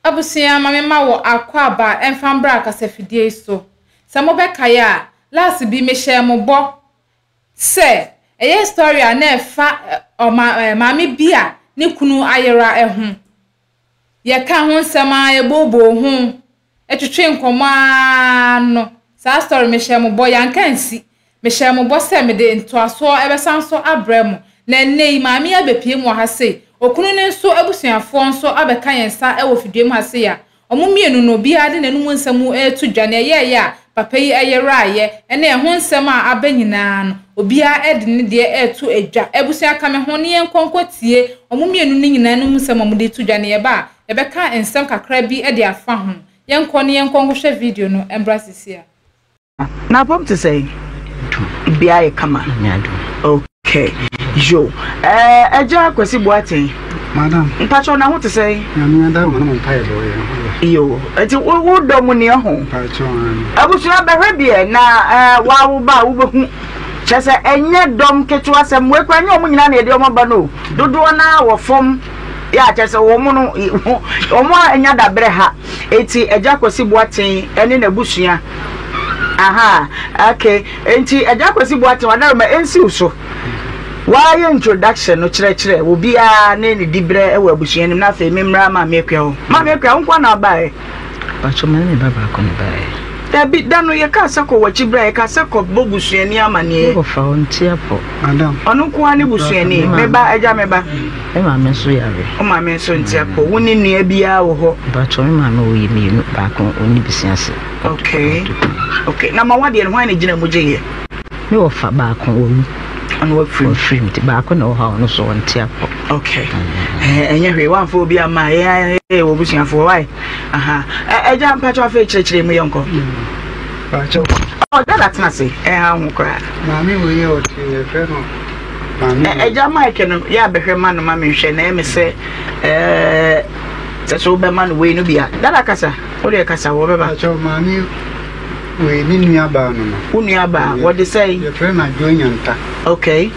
Abusua ma me ma wo akwaaba ɛmfa mbra kasafidie yi so. Sɛ mo bɛ kae a, last bi me hyɛɛ mo bɔ sɛ ɛyɛ story a na ɛfa ɔma maame bi a ne kunu ayera ɛho. Yɛ kaa ho nsɛm aa yɛ booboo ho, twetwee nkɔmmɔ aa no, saa story me hyɛɛ mo bɔ, yɛanka ansi. Mehyɛɛ mo bɔ sɛ mede ntoasoɔ bɛsan nso abrɛ mo, na ɛnnɛ yi, maame yi abɛpue mu wɔ ha sei, okunu no nso abusuafoɔ nso abɛka yɛn nsa wɔ fidua mu ha sei a, wɔn mmienu no, obiara de n'anom nsɛm reto dwa, nea ɛyɛeɛ a papa yi yeraeɛ ne ɛho nsɛm a aba nyinaa no, obiara de ne deɛ reto dwa. Abusua, ka me ho na yɛnkɔ nkɔtie wɔn mmienu no nyinaa anom nsɛm a wɔde reto dwa, na yɛba a, yɛbɛka nsɛm kakra bi de afa ho. Yɛnkɔ na yɛnkɔ nkɔhwɛ video no mmra seesei ara. N'apam te sɛn? Biribiara yɛ kama. Okay. Yo. Eh, Agya Kwasi Boateng. Madam. Mpakyɛw na ho te sɛn? Nyame ada ma na mo mpae bɔ yɛn ho yɛ. Yo. Nti wo wo dɔ mu ne ho. Mpakyɛw an. Abusua bɛhwɛ deɛ na eh, wawo ba a wobɛhu. Kyerɛ sɛ ɛnyɛ dɔm ketewa sɛm wei koraa nyɛ wɔn nyinaa na yɛde wɔn aba no o. Dodoɔ no ara wɔ fam. Yɛ a kyerɛ sɛ wɔn no wɔn a anya dabrɛ ha. Enti Agya Kwasi Boateng ne n'abusua. Aha, okay. Enti Agya Kwasi Boateng, wadaroma ɛnsiw so. Wayɛ introduction no kyerɛkyerɛ obiara ne ne dibrɛ wɔ abusua no mu na afei memmra Maame Akua hɔ. Maame Akua, wo nko na abaeɛ? Pacho, me ne me ba baako na ɛbaeɛ. Dabi, da no yɛkaa sɛ kɔ w'akyi bra, yɛkaa sɛ kɔ bɔ busuani amaneɛ. Me wɔfa ɔnte apɔ. Madam. Ɔno nko ara ne busuani. Me ba, agya me ba. Me maame nso yare. Wo maame nso nte apɔ. Wo ne nua biara wɔ hɔ? Mpakyɛw, me maame wɔ yɛ mienu, baako ɔnni bisi ase. Okay. Okay. Na ma wadeɛ no hwan na gyina mu gye yɛ? Me wɔfa baako wawu. Ɔno wafiri mu. Wafiri mu nti baako na ɛwɔ hɔ a ɔno nso ɔnte apɔ. Okay. Ɛnyɛ hwee wamfa obi amma yɛn yɛ wɔ busuafoɔ wae. Aha. Ɛgya mpakyɛw afei kyerɛkyerɛ mu yɛnkɔ. Mpakyɛw. Ɔ dada tena ase ɛha ho koraa. Maame wei yɛ ɔte yɛfrɛ no maame. Ɛgya Mike no yɛ abɛhwɛ ma no ma menhwɛ na ɛyɛ me sɛ ɛɛ sɛ so wobɛma no wei no bi a. Dada kasa wo deɛ kasa wɔbɛba. Mpakyɛw maame wei ne nua baa no no. Wo nua baa wɔde sɛn? Yɛfrɛ no Adwoa Nyanta. Okay.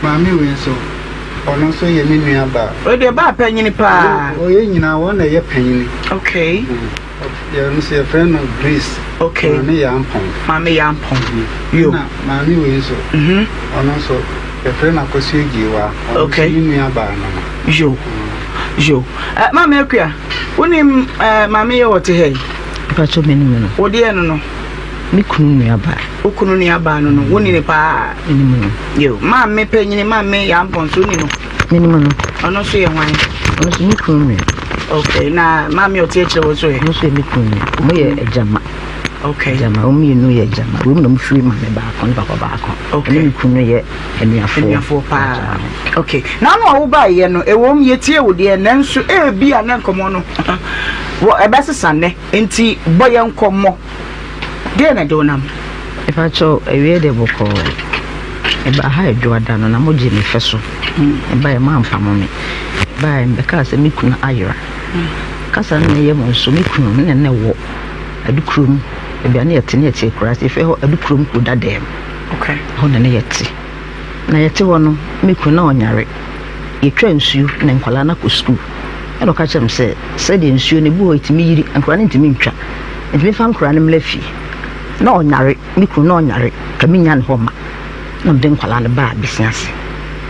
Maame wei nso ɔno nso yɛ me nua baa. Wei deɛ baa panyini paa. Ɔyɛ nyinaa wɔn na ɛyɛ panyini. Okay. Yɛn nso yɛfrɛ no Grace. Okay. Maame Yampɔn. Maame Yampɔn. Yo. Na maame wei nso. Mhm. Ɔno nso yɛfrɛ no Akosua Gyewa. Ɔno okay. nso ne nua baa no no. Yo. Yo. Uh, maame Akua, wonim uh, maame yɛ ɔte ha yi? Mpakyɛ menim no. Wo deɛ no no? Me kunu nua baa. Wo kunu nua baa no no, wo ni ne paa? Menim no. Yo. Maame panyini, maame Yampɔn nso woni no? Menim no. Ɔno nso yɛ hwan? Ɔno nso me kunu nua. Okay, na maame ɔte akyire wɔ nso yɛ? Ɔno nso yɛ me kunu nua. Wɔn yɛ agyama. Okay. Agyama, wɔn mmienu yɛ agyama. Wɔn na wɔn firi maame baako ne papa baako. Okay. Ɛne me kunu yɛ anuafoɔ. Anuafoɔ paa. Okay. Na ano a wobaeɛ no, ɛwom yɛtie wo deɛ, nanso ebi a ne nkɔmmɔ no wɔ ɛbɛsesa nnɛ. Nti bɔ yɛn nkɔmmɔ. Deɛ na ɛde wo nam? Mepakyɛw, awiei de bɔkɔɔ. Mebaa ha Adwoada no, na mogye me fɛ so. Mebaeɛ, moampamo me. Mebaeɛ, mebɛkaa sɛ me kunu ayera. Kasa no na ɛyɛ mo nso, me kunu ne na ɛwɔ Adukurom, baabi a na yɛte, na yɛte akuraase, yɛfrɛ hɔ Adukurom kuro dadaam. Okay. Hɔ na na yɛte. Na yɛte hɔ no, me kunu na ɔnyare. Yɛtwa nsuo na nkwadaa no akɔ sukuu. Ɛna ɔka kyerɛɛ me sɛ, sɛdeɛ nsuo no ebi wɔ hɔ ɛtumi yiri, nkwadaa no ntumi ntwa. Nti memfa nkwadaa no mmra fie. Na ɔnyare, me kunu na ɔnyare, ka mennya ne hɔ mma. Na mede nkwadaa no baa bɛsi ase.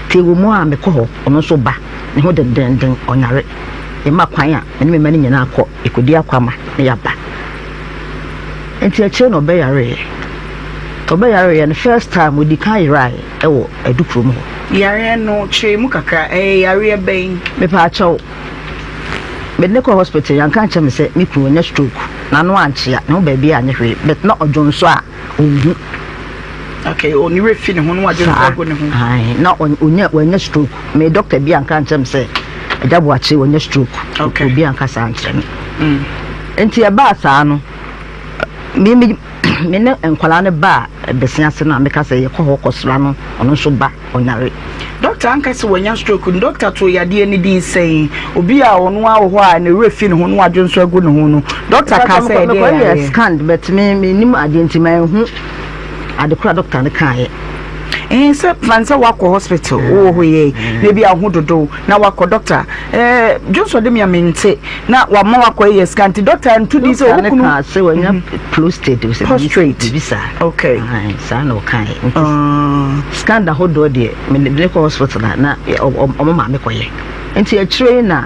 Nti ɛwɔ mu a mekɔ hɔ, ɔno nso ba, ne ho dendenden, ɔnyare. Yɛma kwan a, me ne me mma no nyinaa kɔ, yɛkɔdi akwama na yɛaba. Nti akyire na ɔbɛyareeɛ. Ɔbɛyareeɛ no, first time ɔdi kan yeraeɛ wɔ Adukurom hɔ. Yareɛ no, kyerɛ mu kakra, ɛyɛ yareɛ bɛn? Mepaakyɛw, mede no kɔɔ hospital, yɛanka ankyerɛ me sɛ me kunu wanya stroke, n'ano ankyea, ne ho baabi anyɛ hwee, but na ɔdwonsɔ a ɔnhu. Okay, o ne werɛ fi ne ho na wadwonsɔ agu ne ho. Ae, na ɔnya wanya stroke. Me doctor bi anka ankyerɛ me sɛ Agya Boakye wanya stroke. Okay. Obi anka saa ankyerɛ me. Nti ɛbaa saa no, me me me ne nkwadaa no baa bɛsi ase no a meka sɛ yɛkɔ hɔ kɔsra no, ɔno nso ba ɔnyare. Dɔkta anka sɛ wanya stroke no, dɔkta too yadeɛ no din sɛn? Obi a ɔno ara wɔ hɔ a ne werɛ fi ne ho na wadwonsɔ agu ne ho no, dɔkta kaa sɛ ɛdeɛn Mekɔyɛɛ yareɛ? scan but me mennim adeɛ nti manhu ade koro a dɔkta no kaeɛ. Ɛɛ sɛ fan sɛ wakɔ hospital wowɔ hɔ yɛ na ebi aho dodo na wakɔ doctor ɛɛ dwonsɔ de mi a mente na wama wakɔ yɛ scan nti doctor nto din sɛ owó kunu. Doctor sɛ wanya mhm. prostate prostrate bibi saa. Okay. Saa na ɔka yɛ nti ah. scan da hodoɔ deɛ mede kɔ hospital a na ɔmo maame kɔyɛ nti akyire na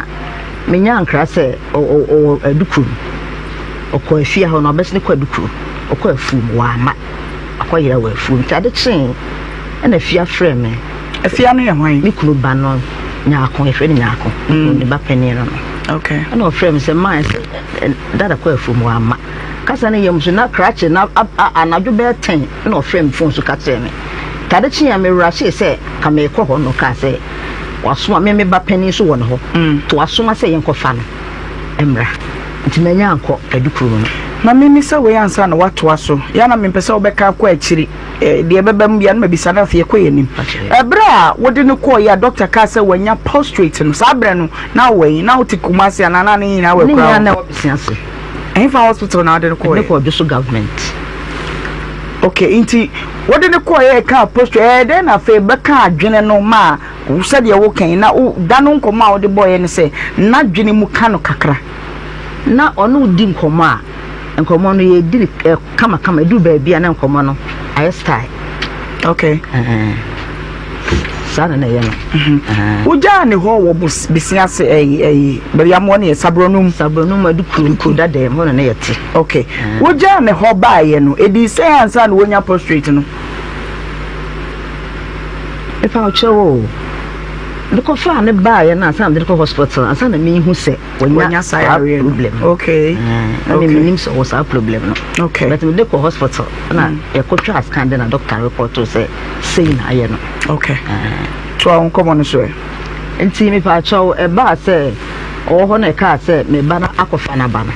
menya nkra sɛ ɔwɔ adukuru ɔkɔ afie hɔ na ɔbɛsene kɔ adukuru ɔkɔ afuom wama. Akɔyera wɔ afuom. Nti ade kyee ɛna Afia frɛɛ me. Afia no yɛ hwan? Me kunu ba no Nyarko, yɛfrɛ no Nyarko. Mm. Ne ba panin no no. Okay. Ɛna ɔfrɛɛ me sɛ maa sɛ dada kɔ afuom wamma. Kasa no yam so na krakye na anadwo bɛyɛ tɛn na ɔfrɛɛ me fon so ka kyerɛɛ me. Nti ade kyee a me werɛ hyee sɛ ka merekɔ hɔ na ɔkaa sɛ wasoma me me ba panin so wɔ ne hɔ. Mm. Nti wasoma sɛ yɛnkɔfa no mmra. Nti manya ankɔ adukuro no. Ma memmisa wei ansa na woatoa so. Yɛ a na mempɛ sɛ wobɛka akɔ akyiri. Deɛ ɛbɛba mu biara na mabisa na afei yɛkɔ yɛn anim. Ɛberɛ a wode no kɔeɛ a dɔkta kaa sɛ wanya prostrate no, saa berɛ no na wowɔ he? Na wote Kumasi anaa na ne nyinaa wɔ Ne akuraa nyinaa hɔ? na ɛwɔ Besiase. Ɛhefa hospital na wode no Mede no kɔeɛ? kɔɔ Dwoso Government. Okay, nti wode no kɔeɛ ɛkaa prostrate, ɛyɛɛ dɛn na afei bɛkaa adwene no maa Sɛdeɛ woka yi, na wo da no nkɔmmɔ a wode bɔeɛ ne sɛ n'adwene mu ka no kakra. Na ɔne wo di nkɔmmɔ a, nkɔmmɔ no yɛdi no kamakama. Ɛduru baabi a na nkɔmmɔ no ayɛ style. Okay. Saa na na ɛyɛ no. Mhm. Wogyaa ne hɔ wɔ besia ase ɛyi ɛyi baabi amoɔ no yɛ Sabronum. Sabronum Adukuro kuro dada mu hɔ na na yɛte. Okay. Wogyaa ne hɔ baeɛ no, ɛdii sɛn ansa na wonya prostrate no? Mepa wo kyɛw o. Mekɔ faa ne baeɛ no ansa na mede no kɔ hospital ansa na mehu sɛ wanya saa problem no. Okay. Na me menim sɛ ɔwɔ saa problem no. Okay. But mede kɔ hospital na yɛkɔtwa scan de na doctor report sɛ sei na ayɛ no. Okay. To a wo nkɔmmɔ no so ɛ. Nti mepa kyɛw ɛbaa sɛ ɔwɔ hɔ na ɛkaa sɛ me ba no akɔfa n'aba no.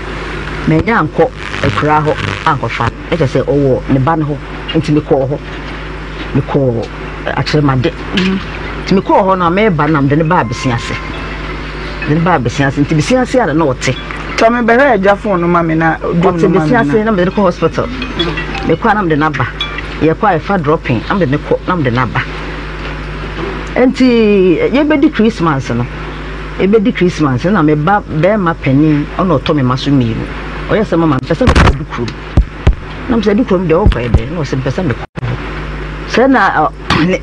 Manya ankɔ akuraa hɔ ankɔfa no. Ɛkyɛ sɛ ɔwɔ ne ba no hɔ nti mekɔɔ hɔ. Mekɔɔ Akyerɛmade. Nti mekɔɔ hɔ no a mereba no na mede no baa Besiase. Mede no baa Besiase nti Besiase a na ɔte. Tɔ me bɛhwɛ agya phone no ma me na dum Ɔte no ma me Besiase na. na mede no kɔ hospital. Mekɔ a na mede no aba. Yɛkɔ a yɛfa dropping na mede no kɔ na mede no aba. Nti yɛbɛdi Christmas no, yɛbɛdi Christmas na me ba bɛrima panin ɔna ɔtɔ me ma so mmienu. Ɔyɛ sɛ mama mepɛ sɛ mekɔ Adukurom. Na mesɛ Adukurom deɛ wokɔ yɛ dɛn? Na ɔsɛ mepɛ sɛ mekɔ hɔ. Sɛ na ne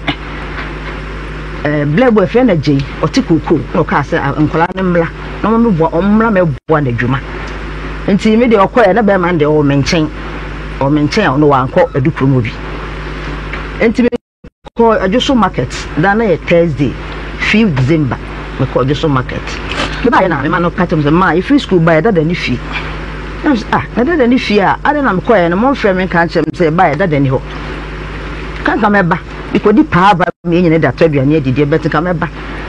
blɛ bɔ ɛfrɛ no agyei ɔte kookoo na ɔkaa sɛ nkwadaa no mmra na wɔn meboa wɔn mmra mɛboa n'adwuma. Nti me deɛ ɔkɔɛ na bɛrima no deɛ ɔwɔ me nkyɛn ɔwɔ me nkyɛn a ɔno wankɔ Adukurom hɔ bi. Nti me Mekɔɔ Adwoso market, da no yɛ Thursday, fifth December, mekɔɔ Adwoso market. Mebaeɛ na mema no ka kyerɛ me sɛ, ma yɛfiri sukuu baeɛ dada ne fie. Na mesɛ, ah, na dada ne fie a, adɛn na mekɔɛ no momfrɛ me nka nkyerɛ me sɛ yɛbaeɛ dada ni hɔ. Ka nka mɛba, mekɔdi paa ba me nyina de atɔ aduane adidiɛ bɛte nka mɛba.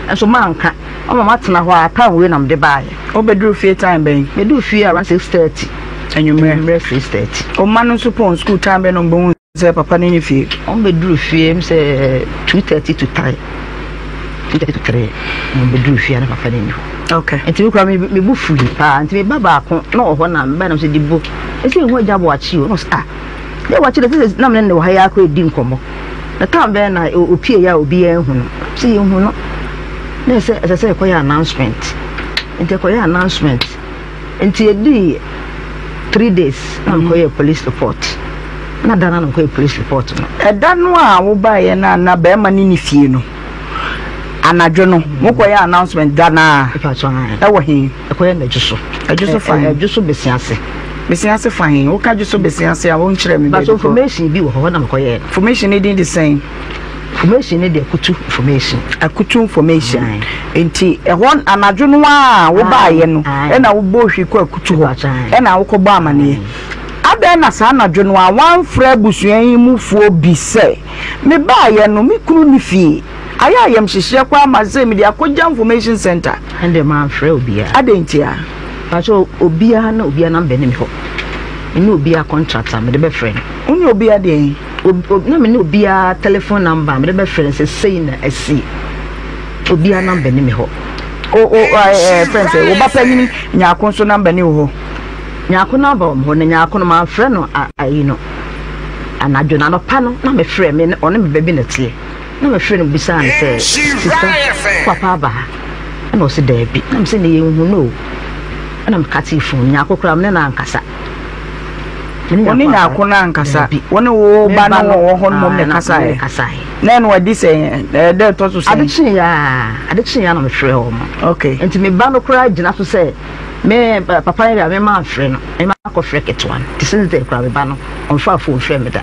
Nso manka, ɔma matena hɔ a, time wei na mede baeɛ. Wobɛduru fie time bɛn? Meduru fie around 6:30. Anwummerɛ? Anwummerɛ 6:30. Wo mma no nso pɔn sukuu time bɛn na wɔbɛhu Sɛ papa no nni fie. Wɔn bɛ duru fie m sɛ 2:30 to 3 2:30 to 3 wɔn bɛ duru fie na papa no nni hɔ. Okay. Nti mi kura mi mi bu fui paa nti mi ba baako na wɔ hɔ na mi ba na mi sɛ di bo esi ehu agya bɔ akyi o na ɔsɛ ah deɛ wakyi de sɛ na mi ne ne wɔ ha yɛ akɔ edi nkɔmɔ na tam bɛn na opie yɛ a obi yɛ ehu no sɛ yɛ hu no na ɛsɛ ɛsɛ sɛ ɛkɔyɛ announcement nti ɛkɔyɛ announcement. Nti edii 3 days na mekɔyɛɛ police report. Na da no na mekɔyɛ police report no. Ɛda no a wobaeɛ no a na bɛrima no nni fie no, anadwo no, mokɔyɛɛ announcement da no ara? Mepa kyɛw, ae. Ɛwɔ he? Ɛkɔyɛ no Adwoso. Adwoso fa he? Adwoso Besiase. Besiase fa he? Woka Adwoso Besiase a, wonkyerɛ me Mepa baabi kyɛw, korɔ. information bi wɔ hɔ, hɔ na mekɔyɛɛ no. Information no din de sɛn? Information no de Akutu information. Akutu information. Nti ɛhɔ anadwo no a wobaeɛ no ɛna wobɔ hwi kɔ Akutu hɔ ɛna wokɔbɔ amaneɛ. Adɛn na saa anadwo no a woamfrɛ abusua yi mufoɔ bi sɛ mebaeɛ no me kunu nni fie? Ayɛ ayamhyehyeɛ koraa ma sɛ mede akɔgya information center. Ɛnde mamfrɛ obiara. Adɛn ntia? Pakyɛ obiara na obiara number nni me hɔ. Mene obiara contract a mede bɛfrɛ no. Wo ne obiara deɛn? Na me ne obiara telephone number a mede bɛfrɛ no sɛ sei na asi. Obiara number ni me hɔ. O o ɛɛ fɛn sɛ wo ba panyini Nyaako nso number ni wo hɔ? Nyaako number wɔ me hɔ na Nyaako no manfrɛ no ayi no. Anadwo no, anɔpa no na mefrɛ me ɔne me ba bi na ɛteɛ. Na mefrɛ no bisaa no sɛ, sista, wo papa aba ha? Ɛna ɔse daabi. Na mese ne yɛnhu no o. Ɛna mekatee phone. Nyaako koraa me ne no ankasa. Wo ne Nyaako no ankasa? Wo ne wo ba no wɔ hɔ no mmom na ɛkasaeɛ? Na ɛno adi sɛ ɛdɛ ɛtɔ so sɛn? Ade kyeeɛ a, ade kyeeɛ a na mefrɛ wɔn. Okay. Nti me ba no koraa gyina so sɛ me papa no deɛ me ma mfrɛ no, me ma akɔfrɛ ketewa no. Nti since then koraa me ba no ɔmfaa phone frɛ me da.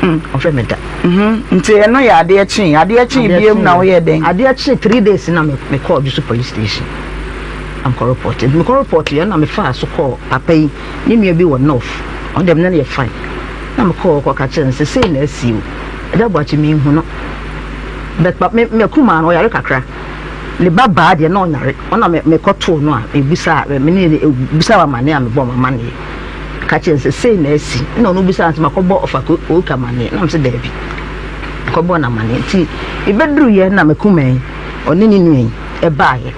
Ɔmfrɛ me da. Nti ɛno yɛ adeɛ kyee, adeɛ kyee biom na woyɛ dɛn? Adeɛ kyee 3 days na mekɔɔ Dwoso police station. Ankɔ report. Nti mekɔ report yɛ na mefaa so kɔɔ papa yi ne nua bi wɔ north. Ɔno deɛ me ne no yɛ fine. Na mekɔɔ hɔ kɔka kyerɛ no sɛ sei na asi o. Agya Boakye menhu no. But me me kumaa no ɔyare kakra. Ne ba baa deɛ na ɔnyare. Ɔna me mekɔtoo no a mebusaa me ne no busaa amaneɛ a mebɔɔ m'amaneɛ. Ka kyerɛ no sɛ sei na asi. Ɛna ɔno bisaa no sɛ makɔbɔ ɔfa Kooka amaneɛ. Na mese daabi. Mekɔbɔɔ no amaneɛ. Nti mebɛduruiɛ na me kumaa yi ɔne ne nua yi ɛbaeɛ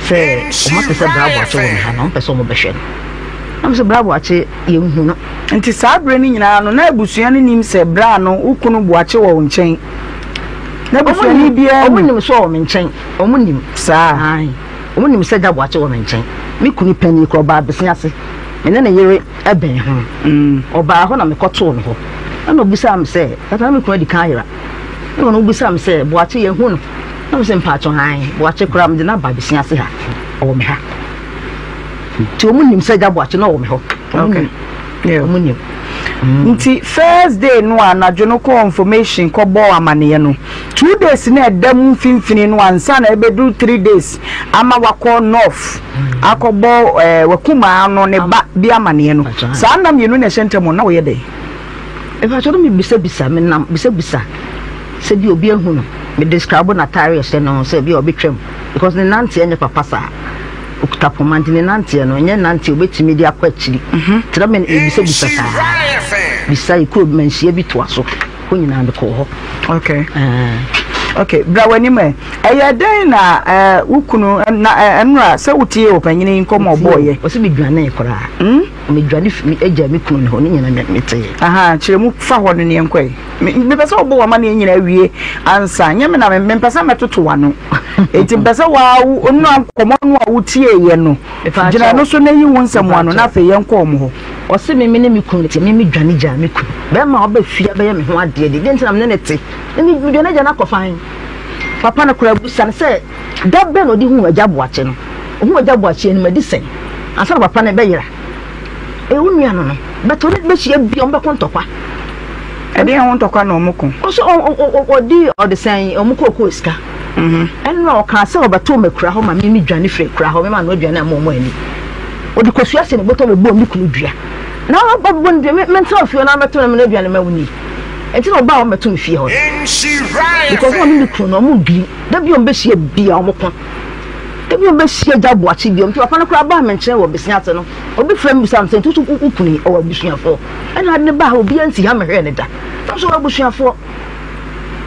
sɛ wɔapɛ sɛ Bra Boakye wɔ me ha na wɔpɛ sɛ wɔbɛhwɛ no. Na mese Bra Boakye yɛnhu no. Nti saa berɛ no nyinaa no na abusua no nim sɛ bra no wo kunu Boakye wɔ wo nkyɛn? Na abusuani biara nim? Wɔn nim sɛ ɔwɔ me nkyɛn. Wɔn nim. Saa? Ae. Wɔn nim sɛ Agya Boakye wɔ me nkyɛn. Me kunu panin koraa ɔbaa Abese ase. Me ne ne yere bɛn ho. Ɔbaa hɔ na mekɔtoo no hɔ. Ɛna ɔbisaa me sɛ, tata na me kunu adi kan ayera. Ɛna ɔno bisaa me sɛ, Boakye yɛahu no? Na mese, mpakyɛw, ae, Boakye koraa mede no aba Abese ase ha. Ɔwɔ me ha. Nti wɔn nim sɛ Agya Boakye na ɔwɔ me hɔ. Wɔn nim. Wɔn nim. Nti first day no a anadwo no kɔɔ information kɔbɔɔ amaneɛ no, 2 days na ɛda mu mfimfini no ansa na ɛbɛduru 3 days ama wakɔ north akɔbɔ wakumaa no ne ba bi amaneɛ no, saa nna mmienu na ɛhyɛ ntam na woyɛ dɛn? Mpakyɛw no mebisabisa, menam bisabisa sɛ bi obi ahu no, me describe n'ataare a ɛhyɛ no sɛ bi a ɔbɛtwam because ne nanteɛ nyɛ papa saa. Okuta poma nti ne nanteɛ no nyɛ nanteɛ obetumi de akɔ akyiri. Nti na mebisabisa saa. Bisa ekuro manhyia bi toa so. Hɔ nyinaa mekɔɔ hɔ. Okay. Okay, bra w'anim ɛ. Ɛyɛ dɛn na wo kunu na ɛnora sɛ wotie ɔpanyin yi nkɔmmɔ ɔbɔɔyɛ? Ɔsɛ medwanee koraa. Medwane fi agya me kunu ne hɔ ne nyinaa metee. Aha, kyerɛ mu fa hɔ no ne yɛnkɔ ɛ. Mepɛ sɛ wobɔ w'amanneɛ nyinaa wie ansa. Nyɛ me na mempɛ sɛ mɛtoto w'ano. Enti mepɛ sɛ waa wo nnora nkɔmmɔ no a wotieeɛ no, gyina no so na yi wo nsɛm ano na afei yɛnkɔ wɔn hɔ. Ɔse me me ne me kunu te, me me dwane gyaa me kunu. Bɛrima a ɔba fie abɛyɛ me ho adeɛ deɛ, deɛ nti na me ne no te? Na me me dwane agya no akɔfa he? Papa no koraa bisa no sɛ, da bɛn na ɔde huu Agya Boakye no? Ohuu Agya Boakye anim adi sɛn ansa na papa no bɛyera? Ɛyɛ wo nua no no, but ɔne no bɛhyia bia wɔn bɛko ntɔkwa. Ɛdeɛn ho ntɔkwa na wɔn ko? Ɔsɛ ɔdi ɔde sɛn wɔn kookoo sika. Ɛnna ɔkaa sɛ ɔbɛto wɔn akura hɔ ma me me dwane firi akura hɔ, me ma no aduane ama wɔn ani. Ɔde kosua hyɛ ne bɔtɔ bɛbɔɔ me kunu dua. Na ɔbɛbɔ no dua, me mentena fie hɔ na mɛto me aduane ma wo ni. Ɛnti na ɔbaa hɔ mɛto me fie hɔ. Because ɔne me kunu no wɔn dwiri. Da bi wɔn bɛhyia bia wɔn ko. Da bi wɔn bɛhyia gya boakye bi. Nti papa no koraa baa me nkyɛn wɔ besia ase no, obi frɛ me bisa me sɛ nti wo kunu yi ɔwɔ abusuafoɔ? Ɛna ade no baa ha obiara nsi ha mehwɛɛ no da. Na nso ɔwɔ abusuafoɔ.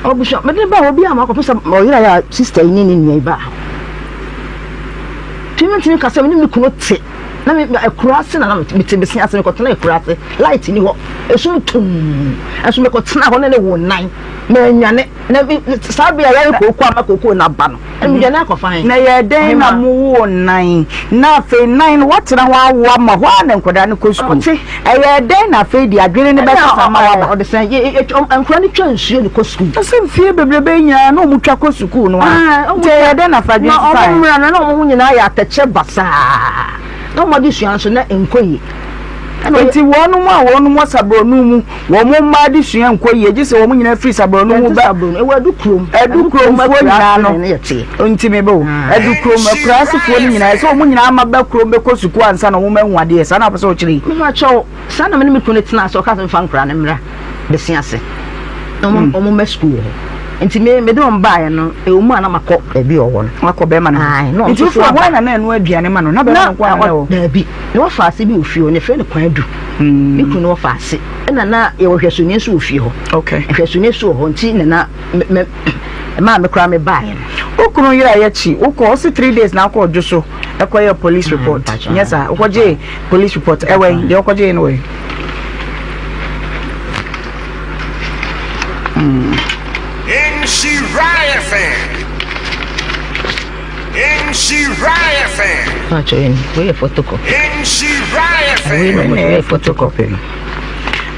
Ɔwɔ abusua mede no baa hɔ obiara ma akɔpɛ sɛ ɔyera yɛ a sister yi ne ne nua yi baa hɔ. Tumi ntumi ka sɛ me ne me kunu te na me akura ase na na mete besia ase mekɔtena akura ase light ni hɔ esum tum ɛnso mekɔtena hɔ ne ne wo nan manyane. Na saa bere a yɛayɛ kooko ama kooko no aba no, ɛnna no akɔfa he? Na ɛyɛɛ dɛn na mowoo nan, na afei nan no woatena hɔ awo ama hɔ ara na nkwadaa no kɔ sukuu? Ɛyɛɛ dɛn na afei deɛ adwene no bɛsesa ama woaba? Ɔde sɛn, nkwadaa no twa nsuo de kɔ sukuu. Na sɛ mfie bebrebe yi nyinaa na wɔtwa kɔ sukuu no a, nti ɛyɛɛ dɛn na afei adwene sesaeɛ? Na wɔn mmerɛ no, na wɔn ho nyinaa yɛ atɛkyɛ basaa. Na wɔn adesua nso, na ɛnkɔ yie. Enti wɔnom a wɔnom wɔ sabrɔno mu, wɔn mma adesua nkɔ yie, gye sɛ wɔn nyinaa firi sabrɔno mu ba. Sabrɔno, ɛwɔ Adukurom. Adukuromfoɔ nyinaa no, nti me bo, Adukurom, akuraasefoɔ no nyinaa, ɛsɛ wɔn nyinaa ma ba kurom bɛkɔ sukuu ansa na wɔn ahu adeɛ, saa na wopɛ sɛ wokyerɛ yi? Mepa kyɛw, saa na me ne me kunu no tenaa ase, ɔkaa sɛ memfa nkwadaa no mmra bɛsi ase, na wɔn wɔn mma sukuu wɔ hɔ. Nti me mede wɔn baeɛ no, ɛwɔ mu a na makɔ baabi a ɔwɔ no. Wakɔ bɛrima no hɔ. Ae, na ɔno Nti nso so wofiri hɔ, aba. hwan na na ɛnoa aduane ma no? Na bɛrima no nko ara na na ɛwɔ? Daabi. Na wɔfa ase bi wɔ fie hɔ, na yɛfrɛ no Kwadu. Me kunu no wɔfa ase. Ɛna na yɛwɔ hwɛsoni nso wɔ fie hɔ. Okay. Hwɛsoni nso wɔ hɔ nti na na me me ɛmaa me koraa me baeɛ no. Wo kunu yere a yɛkyi wokɔ ɔsi 3 days na akɔ ɔdwo so ɛkɔyɛ police report. Nyɛ saa wokɔgye police report ɛwɔ yi deɛ wokɔgye no wɔ yi. Nhyira FM. Nhyira FM. Pacho yɛn wei yɛ photocopy. Nhyira FM. Wei na wei yɛ photocopy no.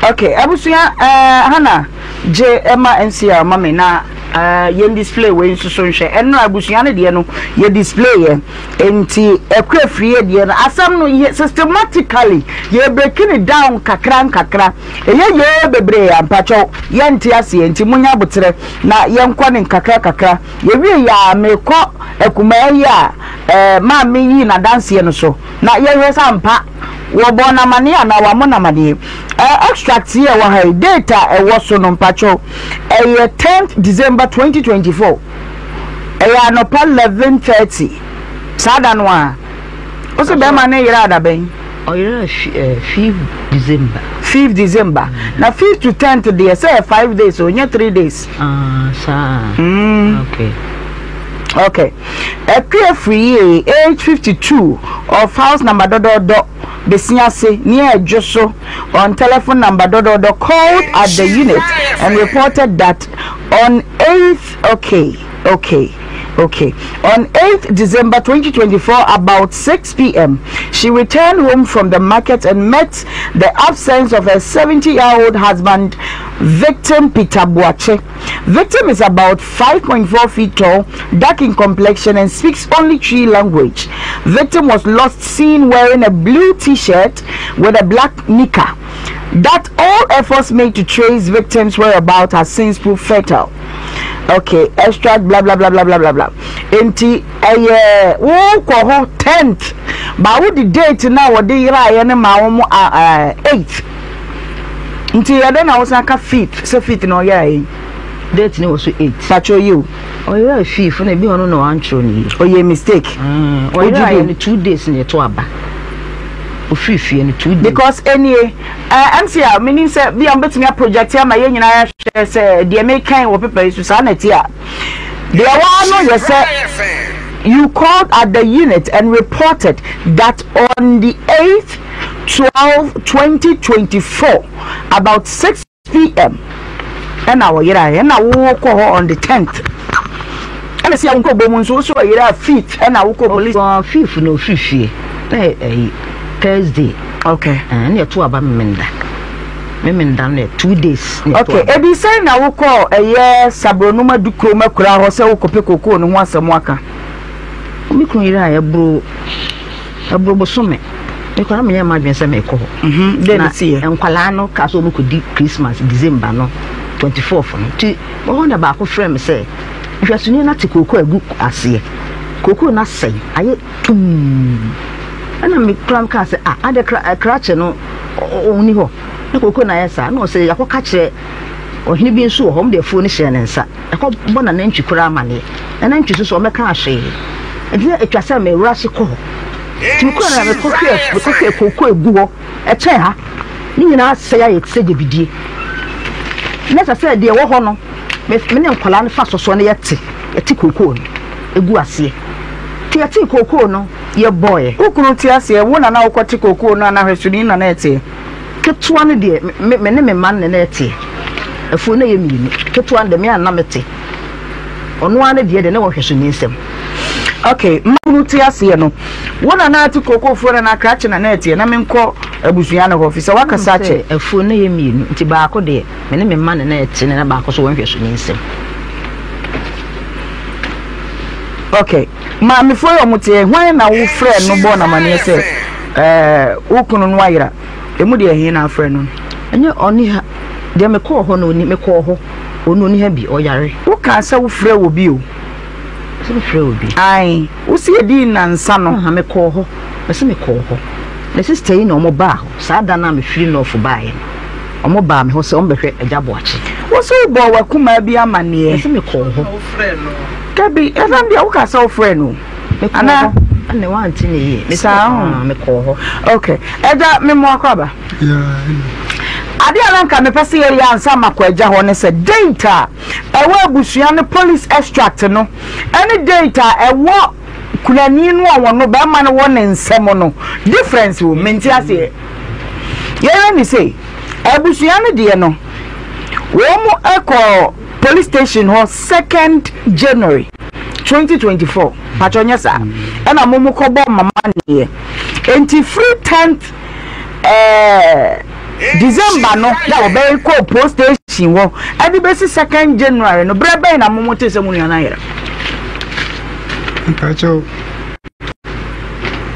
Okay, abusua eh, Hannah gye ɛma NCR ma me na eh, yɛn display wei nso so nhwɛ. Ɛno abusua no deɛ no yɛ display yɛ. Nti ɛkɔ afiri yɛ deɛ no asɛm no yɛ systematically yɛ breaking it down kakra nkakra. Ɛyɛ yɛ bebree ampakyɛw yɛnte aseɛ nti munya aboterɛ na yɛnkɔ ne nkakra kakra. Yɛwie yɛ a mekɔ akumaa yi a eh, maame yii n'adanseɛ no so na yɛhwɛ sɛ ampa wɔbɔɔ no amaneɛ anaa wɔammɔ no amaneɛ. Eh, extract yi a ɛwɔ ha yi, date a ɛwɔ so no mpakyɛw, ɛyɛ 10th December 2024. Ɛyɛ anɔpa 11:30 saa da no a. Wo se bɛrima no yeraa da bɛn? Ɔyeraa fifth December. Fifth December. Na fifth to tenth deɛ sɛ yɛ 5 days o, nyɛ 3 days. Ah, saa. Okay. Okay. Akua Afriyie, age 52, of house number dɔdɔɔdɔ, Besiase, near Ejoso, on telephone number dɔdɔɔdɔ called at the unit and reported that on 8th, okay. On 8th December 2024, about 6 p.m., she returned home from the market and met the absence of her 70-year-old husband, victim Peter Buache. Victim is about 5.4 feet tall, dark in complexion, and speaks only Twi language. Victim was last seen wearing a blue t-shirt with a black knicker. That all efforts made to trace victim's whereabouts has since proved fatal. Okay, extract blah blah blah blah blah blah blah. Enti ɛyɛ wokɔ hɔ 10th ba wode date na wɔde yeraeɛ no ma wɔn 8th. Nti yɛdɛ na wosan ka 5th sɛ 5th na ɔyeraeɛ. Date ne wɔ so 8. Patro yi o. Ɔyera 5th na ebi hɔ no na wantwerɛ no yie. Ɔyɛ mistake. Ɔyeraeɛ no 2 days na ɛto aba. Ofiri fie no 2 days. Because enie MC a menim sɛ bia mobɛtumi aproject ama yɛn nyinaa yɛahwɛ sɛ deɛ mekan wɔ paper yi so saa na ɛte a, deɛ ɛwɔ ha no yɛ sɛ you called at the unit and reported that on the 8th 12 2024 about 6 p.m. ɛna wɔyeraeɛ, ɛna wokɔ hɔ on the 10th, ɛna sɛ wonkɔ bɔ mu nso wo so ɔyera 5th ɛna wokɔ police. Fifth na ofiri fie na ɛyi Thursday. Ɛna ɛto aba Memenda. Memenda no yɛ 2 days na ɛto aba. Ebi sɛn na wokɔ ɛyɛ Sabronum adu kurom akura hɔ sɛ wokɔpɛ kokoo no ho asɛm aka? Me kunu yere a ɛboro ɛboro bosome mekɔ na menyɛ m'adwene sɛ mekɔ hɔ. Dɛn na na ɛsiiɛ? Nkwalaa no kaa sɛ wɔkɔdi Christmas December no 24th no, nti wɔ hɔ na baako frɛ me sɛ nhwɛsoni no ate kooko agu aseɛ, kooko no asɛe ayɛ tumm, ɛna me kora kaa sɛ ah, adɛ krakye no ɔnni hɔ na kooko no ayɛ saa, na ɔsɛ yɛakɔka kyerɛ ɔhene bi nso wɔ hɔ, ɔmo de afuo no hyɛɛ ne nsa, ɛkɔ bɔ nanantwi koraa amaneɛ, nanantwi nso so ɔmɛka ahwee, nti na atwa sɛ mewura ase kɔ hɔ, nti mekɔɛ no na mekɔhwɛ kooko egu hɔ ɛkyɛn ha ne nyinaa asɛe ayɛ te sɛ gyabidie, na ɛsɛ sɛ deɛ ɛwɔ hɔ no me ne nkwadaa no fa sɔsɔ no yɛte kookoo no egu aseɛ, nti yɛte kookoo no yɛbɔɔɛ. Wo kunu te aseɛ, wo na na wokɔte kookoo no anaa hwɛsoni na na ɛteɛ? Ketewa no deɛ me ne me mma no na ɛteɛ, afuo no yɛ mmienu, ketewa no deɛ me a na mete, ɔno ara ne deɛ na ɛwɔ hwɛsoni nsam. Okay, mma kunu te aseɛ no, wo na na ate kookoo fuo no anaa krakye na na ɛteɛ? Na menkɔ abusua no hɔ, fi sɛ woakasa akyɛ. Afuo no yɛ mmienu, nti baako deɛ me ne me mma no na ɛte, na baako so wɔ nhwɛsoni nsam. Okay, maamefoɔ yi ɔmo teɛ, hwan na wofrɛ no bɔɔ no amaneɛ sɛ wo kunu no ayera? Emu deɛ he na afrɛ no? Ɛnyɛ ɔne ha deɛ mekɔɔ hɔ no, ɔni mekɔɔ hɔ ɔno ɔni ha bi, ɔyare. Wokaa sɛ wofrɛ wɔ bi o. Sɛ mefrɛ wɔ bi. Ae, wosi yɛdii nnansa no. Aha, mekɔɔ hɔ, mɛsɛ mekɔɔ hɔ. Me sister yi na ɔmo baa hɔ saa da no a mefiri nɔɔfo baeɛ no, ɔmo baa me hɔ sɛ ɔmo bɛhwɛ Agya Boakye. Wo sɛ wobɔɔ w'akumaa bi amaneɛ. Mɛsɛ mekɔɔ hɔ. Dabi, ɛnam deɛ wokaa sɛ wofrɛ no. Mekɔɔ hɔ. Ɛnna wante ne yie. Saa ho. Mekɔɔ hɔ. Okay. Agya, me mmoa kɔ aba. Adeɛ a na nka mepɛ sɛ yɛyɛ ansa makɔ agya hɔ ne sɛ date a ɛwɔ abusua no police extract no ɛne date a ɛwɔ kunani no a wɔno bɛrima no wɔ ne nsɛm no difference wɔ mente aseɛ. Yɛyɛ ne sei, abusua no deɛ no. Wɔn kɔ police station hɔ second January 2024. Patro nyɛ saa. Ɛna mo mo kɔbɔ mama neɛ. Enti firi 10th eh, December no na wɔbɛyɛ kɔ police station hɔ ɛde bɛsi second January no berɛ bɛn na mo mo te sɛ mo nua no ayera? Mpakyɛw,